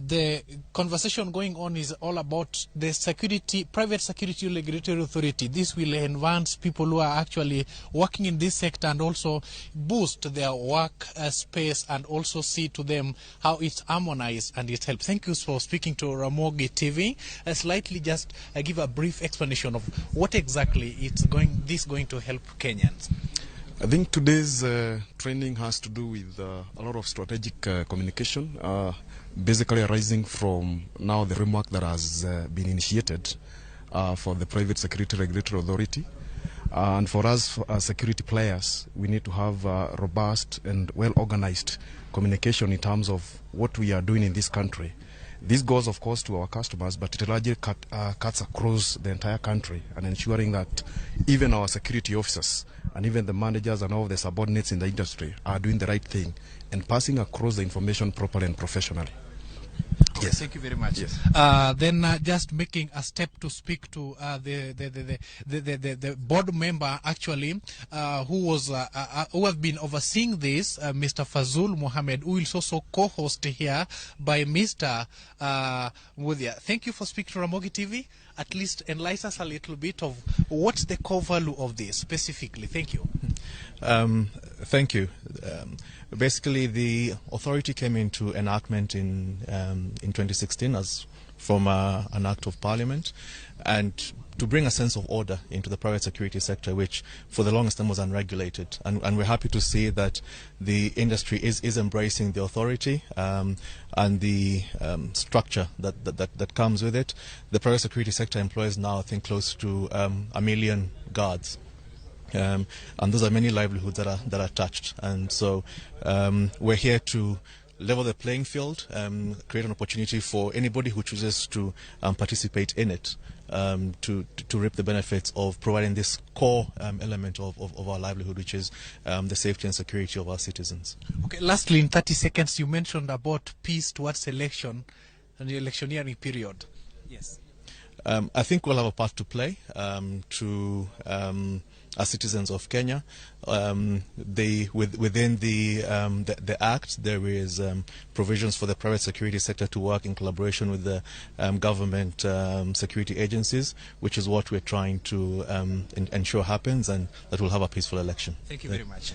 The conversation going on is all about the security, private security regulatory authority. This will advance people who are actually working in this sector and also boost their work space and also see to them how it's harmonized and it helps. Thank you for speaking to Ramogi TV. Slightly just give a brief explanation of what exactly it's going, this going to help Kenyans. I think today's training has to do with a lot of strategic communication, basically arising from now the framework that has been initiated for the Private Security Regulatory Authority. And for us as security players, we need to have robust and well-organized communication in terms of what we are doing in this country. This goes, of course, to our customers, but it largely cuts across the entire country and ensuring that even our security officers and even the managers and all the subordinates in the industry are doing the right thing and passing across the information properly and professionally. Okay, yes. Thank you very much. Yes. Then just making a step to speak to the board member actually who was who have been overseeing this, Mr. Fazul Mohammed, who is also co-host here by Mr. Mudia. Thank you for speaking to Ramogi TV. at least enlighten us a little bit of what's the core value of this specifically. Thank you. Thank you. Basically, the authority came into enactment in 2016 as from an act of parliament, and to bring a sense of order into the private security sector, which for the longest time was unregulated. And we're happy to see that the industry is embracing the authority and the structure that comes with it. The private security sector employs now, I think, close to 1 million guards. And those are many livelihoods that are touched. And so we're here to level the playing field, create an opportunity for anybody who chooses to participate in it to reap the benefits of providing this core element of our livelihood, which is the safety and security of our citizens. Okay, lastly, in 30 seconds, you mentioned about peace towards election and the electioneering period. Yes. I think we'll have a part to play to as citizens of Kenya. Within the act there is provisions for the private security sector to work in collaboration with the government security agencies, which is what we're trying to ensure happens, and that we'll have a peaceful election. Thank you very much.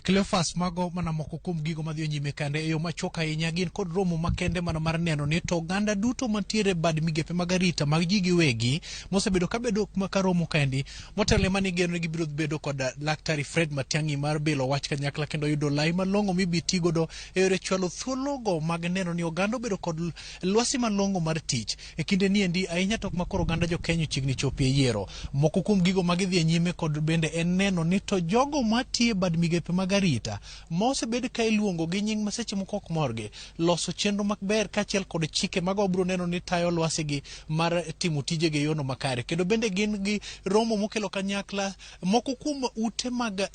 Cleophas, mago mana moko kuom gigo madhi nyime kande e yo machuok ahinya gin kod romo makende mana mar neno ni to oganda duto mantiere bad migepe mag arita mag ji giwegi mosebedo kabedo ka romo kaendi motelo mane igeno ni gibiro bedo kod Laktari Fred Matiang'i mar bilo wach kanyakla kendo yudo lai malong'o mibi ti godo e yore chwalo thuologo mag neno ni oganda obedo kod lwasi malong'o mar tich e kinde niendi ahinya to ma koro oganda jo Kenya ochiegni chopo e yiero. Moko kuom gigo ma gidhi e nyime kod bende en neno ni to jogo matiyo e bad migepe mag arita ma osebed ka iluongo gi nying ma seche moko ok morgi loso chenro maber kaachiel kod chike mago wabiro neno ni tayo lwasigi mar timo tijegi e yono makare. Kendo bende gin gi romo mokelo kanyakla moko kuom ute mag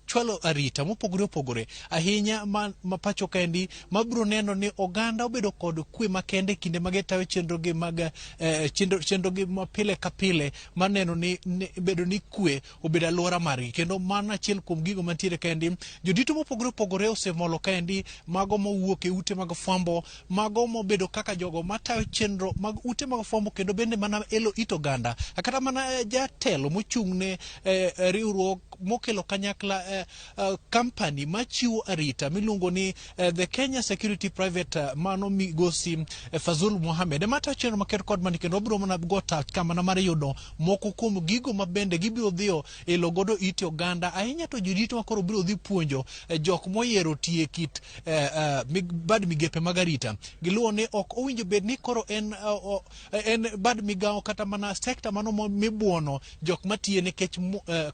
chwalo arita mopogore opogore ahinya ma pacho kaendi mabiro neno ni oganda obedo kod kwe makende kinde ma gitayo chenro gi mag chenro gi ma pile ka pile mar neno ni bedo ni kwe obedo alwora margi. Kendo mano achiel kuom gigo mantiere kaendi. Jodito mopogore opogore osemolo kaendi, mago mowuok e ute mag fwambo, mago mobedo kaka jogo matayo chenro mag ute mag fwambo, kendo bende mana elo it oganda kata mana jatelo mochung' ne riwruok mokelo kanyakla company machiwo arita miluongo ni the Kenya Security Private, mano migosi Fazul Mohamed ema tayo chenro maker kod mani. Kendo wabiro mana go tach kamana mar yudo moko kuom gigo ma bende gibiro dhiyo elo godo it oganda ahinya to jodito ma koro biro dhi puonjo jok moyiero tiye kit bad migepe mag arita giluwo ni ok owinjo bed ni koro en bad migawo kata mana sekta mano mibuono jok matiye nikech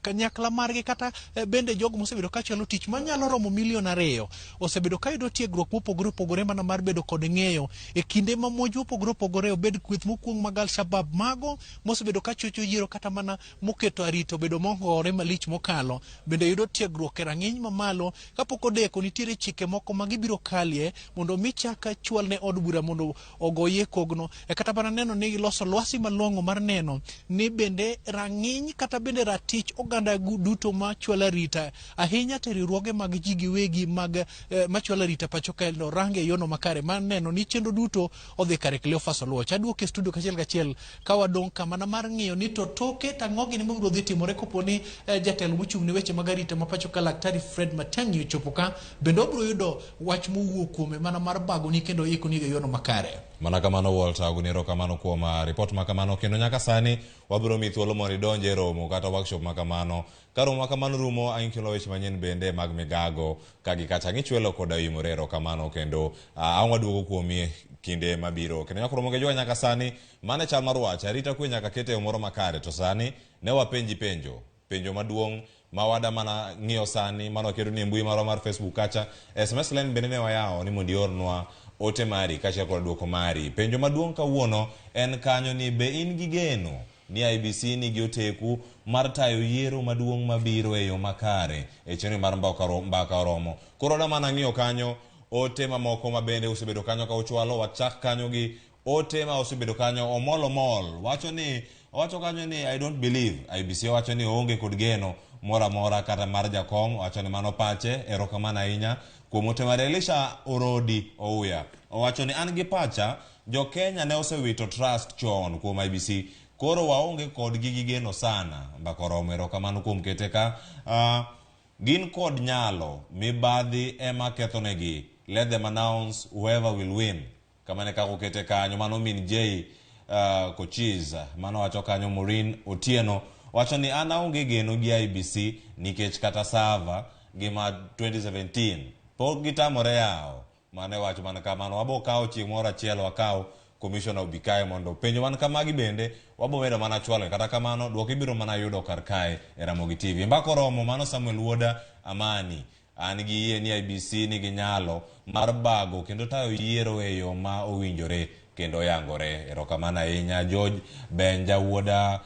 kanyakla margi kata bende jogo mosebedo ka chalo tich manyalo romo milion 2 osebedo ka yudo tiegruok mopogore opogore mana mar bedo kod ng'eyo e kinde ma monj mopogore opogore obed kweth mokuong mag Al-Shabab mago mosebedo ka chocho yiero kata mana moketo arita obedo mohore malich mokalo bende yudo tiegruok e rang'iny mamalo. Kapok odeko nitiere chike moko ma gibiro kalie mondo mi chak chwal ne od bura mondo ogoyie kogno e kata mana neno ni giloso lwasi malong'o mar neno ni bende rang'iny kata bende ratich oganda duto machwalo arita ahinya to riwruoge mag ji giwegi mag machwalo arita pacho kae range e yono makare mar neno ni chenro duto odhi kare. Cleophas Oluoch aduoke e studio kachiel kachiel ka wadong' kamana mar ng'iyo ni to toke tang'o gini mabiro dhi timore kopo ni jatelo mochung' ne weche mag arita ma pacho ka Laktari Fred Matiang'i ochopo ka bende wabiro yudo wach mowuok kuome mana mar bagoni kendo ikoni e yono makare. Mana kamano, Walter Oguni, erokamano kuom ripot ma kamano. Kendo nyaka sani wabiro miyi thuolo mondo idonj e romo kata workshop ma kamano. Ka romo ma kamano rumo, ang' kelo weche manyien bende mag migago ka gi kacha ng'ichwelo koda oimore. Erokamano kendo ang' waduogo kuomi kinde mabiro. Kendo nyaka romo gi jowa nyaka sani mane chal mar wach arita kwe nyaka kete e yo moro makare. To sani ne wapenji penjo penjo maduong' ma wada mana ng'iyo sani mano waketo ni e mbui marwa mar Facebook kacha. SMS line bende ne wayawo ni mondo iornwa ote mari kaachiel kod duoko mari. Penjo maduong' kawuono en kanyo ni be in gi geno ni IEBC nigi oteku mar tayo yiero maduong' mabiro e yo makare e chenro mar mbaka oromo. Koro wada mana ng'iyo kanyo ote mamoko ma bende osebedo kanyo ka uchwalo. Wachak kanyo gi ote ma osebedo kanyo. Omol Omol wacho ni owacho kanyo ni "I don't believe IEBC." Owacho ni oonge kod geno moro amora kata mar jakom. Owacho ni mano pache. Erokamano ahinya kuom ote mar Elisha Orodi Ouya. Owacho ni an gi pacha Jo Kenya ne osewito trust chon kuom IEBC, koro waonge kodgi gi geno sana. Mbaka oromo, erokamano kuom kete ka. Gin kod nyalo, mibadhi ema kethonegi. Let them announce whoever will win. Kamano e kaka okete kanyo. Mano min J Kochiz mano wacho kanyo. Maureen Otieno wacho ni an aonge geno gi IEBC nikech kata server gi ma 2017 pok gitamore yawo. Mano e wach man kamano. Wabo kawo chieng' moro achiel wakaw commissioner obi kae mondo penjo man kamagi bende wabo medo mana chwalo. Kata kamano dwoko ibiro mana yudo kar kae e Ramogi TV. Mbaka oromo. Mano Samuel Wuoda Amani. An gi yie ni IEBC nigi nyalo mar bago kendo tayo yiero e yo ma owinjore kendo oyangore. Erokamano ahinya George Benja Wuoda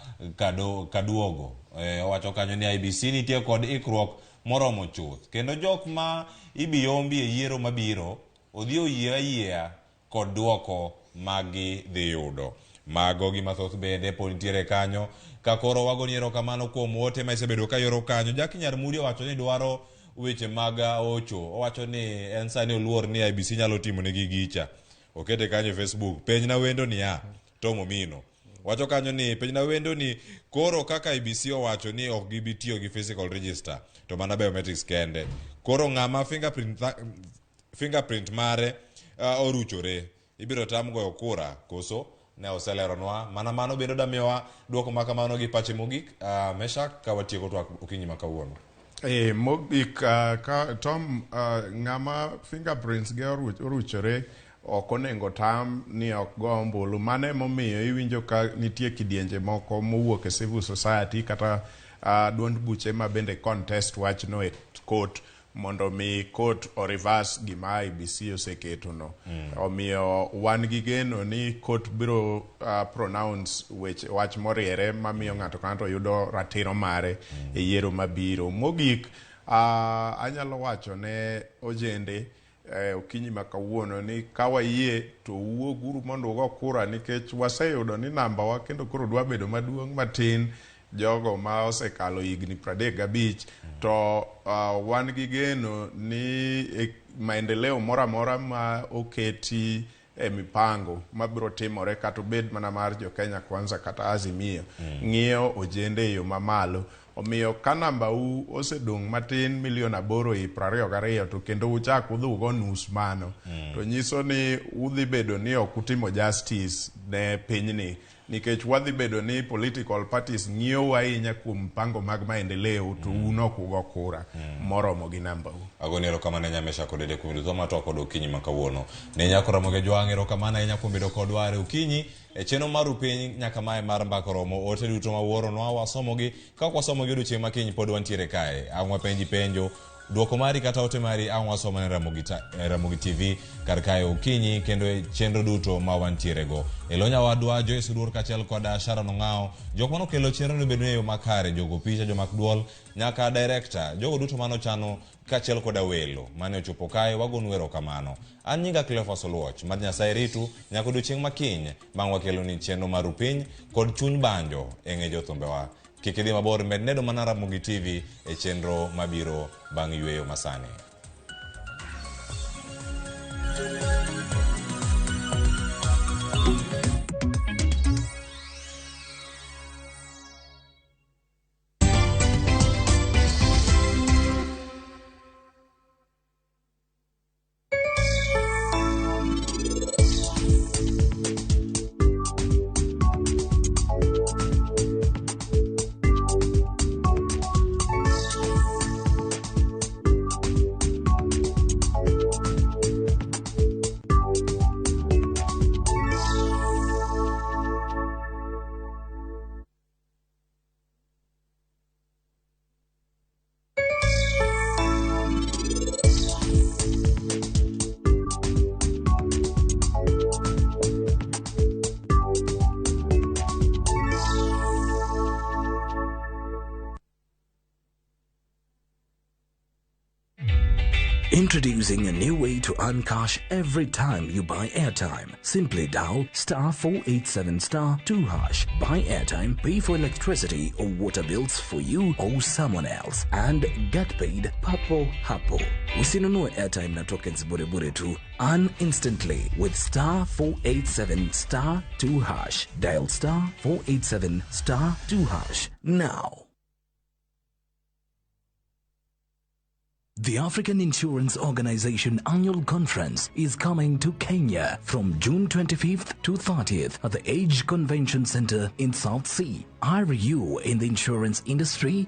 Kaduogo. Owacho kanyo ni IEBC nitie kod ikruok moromo chuth. Kendo jok ma ibiyombi e yiero mabiro, odhi oyie ayiea kod duoko magi dhi yudo. Mago gi mathoth bende pod nitiere kanyo. Ka koro wagoni erokamano kuom ote ma isebedo ka ioro kanyo. Jackie Nyarmudi owacho ni dwaro weche mag ocho. Owacho ni en sani oluor ni IEBC nyalo timo negi gicha. Okete kanyo e Facebook. Penjna wendo niya, Tom Omino. Wacho kanyo ni penjna wendo ni koro kaka IEBC owacho ni ok gibi tiyo gi physical register to mana biometrics kende. Koro ng'ama fingerprint mare oruchore ibiro tam goyo kura koso? Ne oseleronwa mana mano bende damiyowa duoko ma kamano gi pache mogik. Meshak, ka watieko twak okinyi ma kawuono. Mogik, ka Tom, ng'ama fingerprints ge oruchore ok onego tam ni ok go ombulu. Mano emomiyo iwinjo ka nitie kidienje moko mowuok e civil society kata duond buche ma bende contest wachno e court mondo mi court o reverse gima IEBC oseketo no. Omiyo wan gi geno ni court biro pronounce weche wach moriere mamiyo ng'ato ka ng'ato yudo ratiro mare e yiero mabiro. Mogik, anyalo wacho ne ojende okinyi ma kawuono ni ka wayie to wuoguru mondo ugo kura nikech waseyudo ni namba wa kendo koro dwa bedo maduong' matin jogo ma osekalo higni 35 to wan gi geno ni maendeleo moro amora ma oketi e mipango mabiro timore kata obed mana mar jo Kenya Kwanza kata Azimio ng'iyo ojende e yo mamalo. Omiyo ka namba u osedong' matin 8 milion 22 to kendo uchak udhi ugo nus mano to nyiso ni udhi bedo ni ok utimo justice ne pinyni nikech wadhi bedo ni political parties ng'iyo ahinya kuom mpango mag maendeleo to un ok ugo kura moromo gi namba u. Agoni erokamano ahinya Meshack Odede kuom yudo thuolo mar twak kod okinyi ma kawuono. Ne nyako Ramogi Jwang' erokamano ahinya kuom bedo kodwa are okinyi e chenro mar Rupiny nyaka mae mar Mbaka Oromo. Ote duto ma wuoronwa wasomogi, ka ok wasomogi odiochieng' ma kiny pod wantiere kae. Ang' wapenji penjo, duoko mari kata ote mari ang' wasomo ne Ramogi TV kar kae okinyi kendo e chenro duto ma wantiere go. E lo nyawadwa Joyce Oduor kaachiel kod Sharon Ong'ao, jok manokelo chenro ni obedo e yo makare, jogo picha, jomak duol, nyaka director, jogo duto manochano kaachiel koda welo mane ochopo kae, wagonu erokamano. An nyinga Cleophas Oluoch, mad Nyasaye ritu nyaka odiochieng' ma kiny bang' wakeloni chenro mar Rupiny kod chuny banjo e ng'e jothumbewa. Kik idhi mabor, med nedo mana Ramogi TV e chenro mabiro bang' yweyo masani. Introducing a new way to earn cash every time you buy airtime. Simply dial star 487 star 2 hash. Buy airtime, pay for electricity or water bills for you or someone else, and get paid papo hapo. Usinunue airtime na tokens bure bure tu. Earn instantly with star 487 star 2 hash. Dial star 487 star 2 hash now. The African Insurance Organization Annual Conference is coming to Kenya from June 25th to 30th at the Age Convention Center in South Sea. Are you in the insurance industry?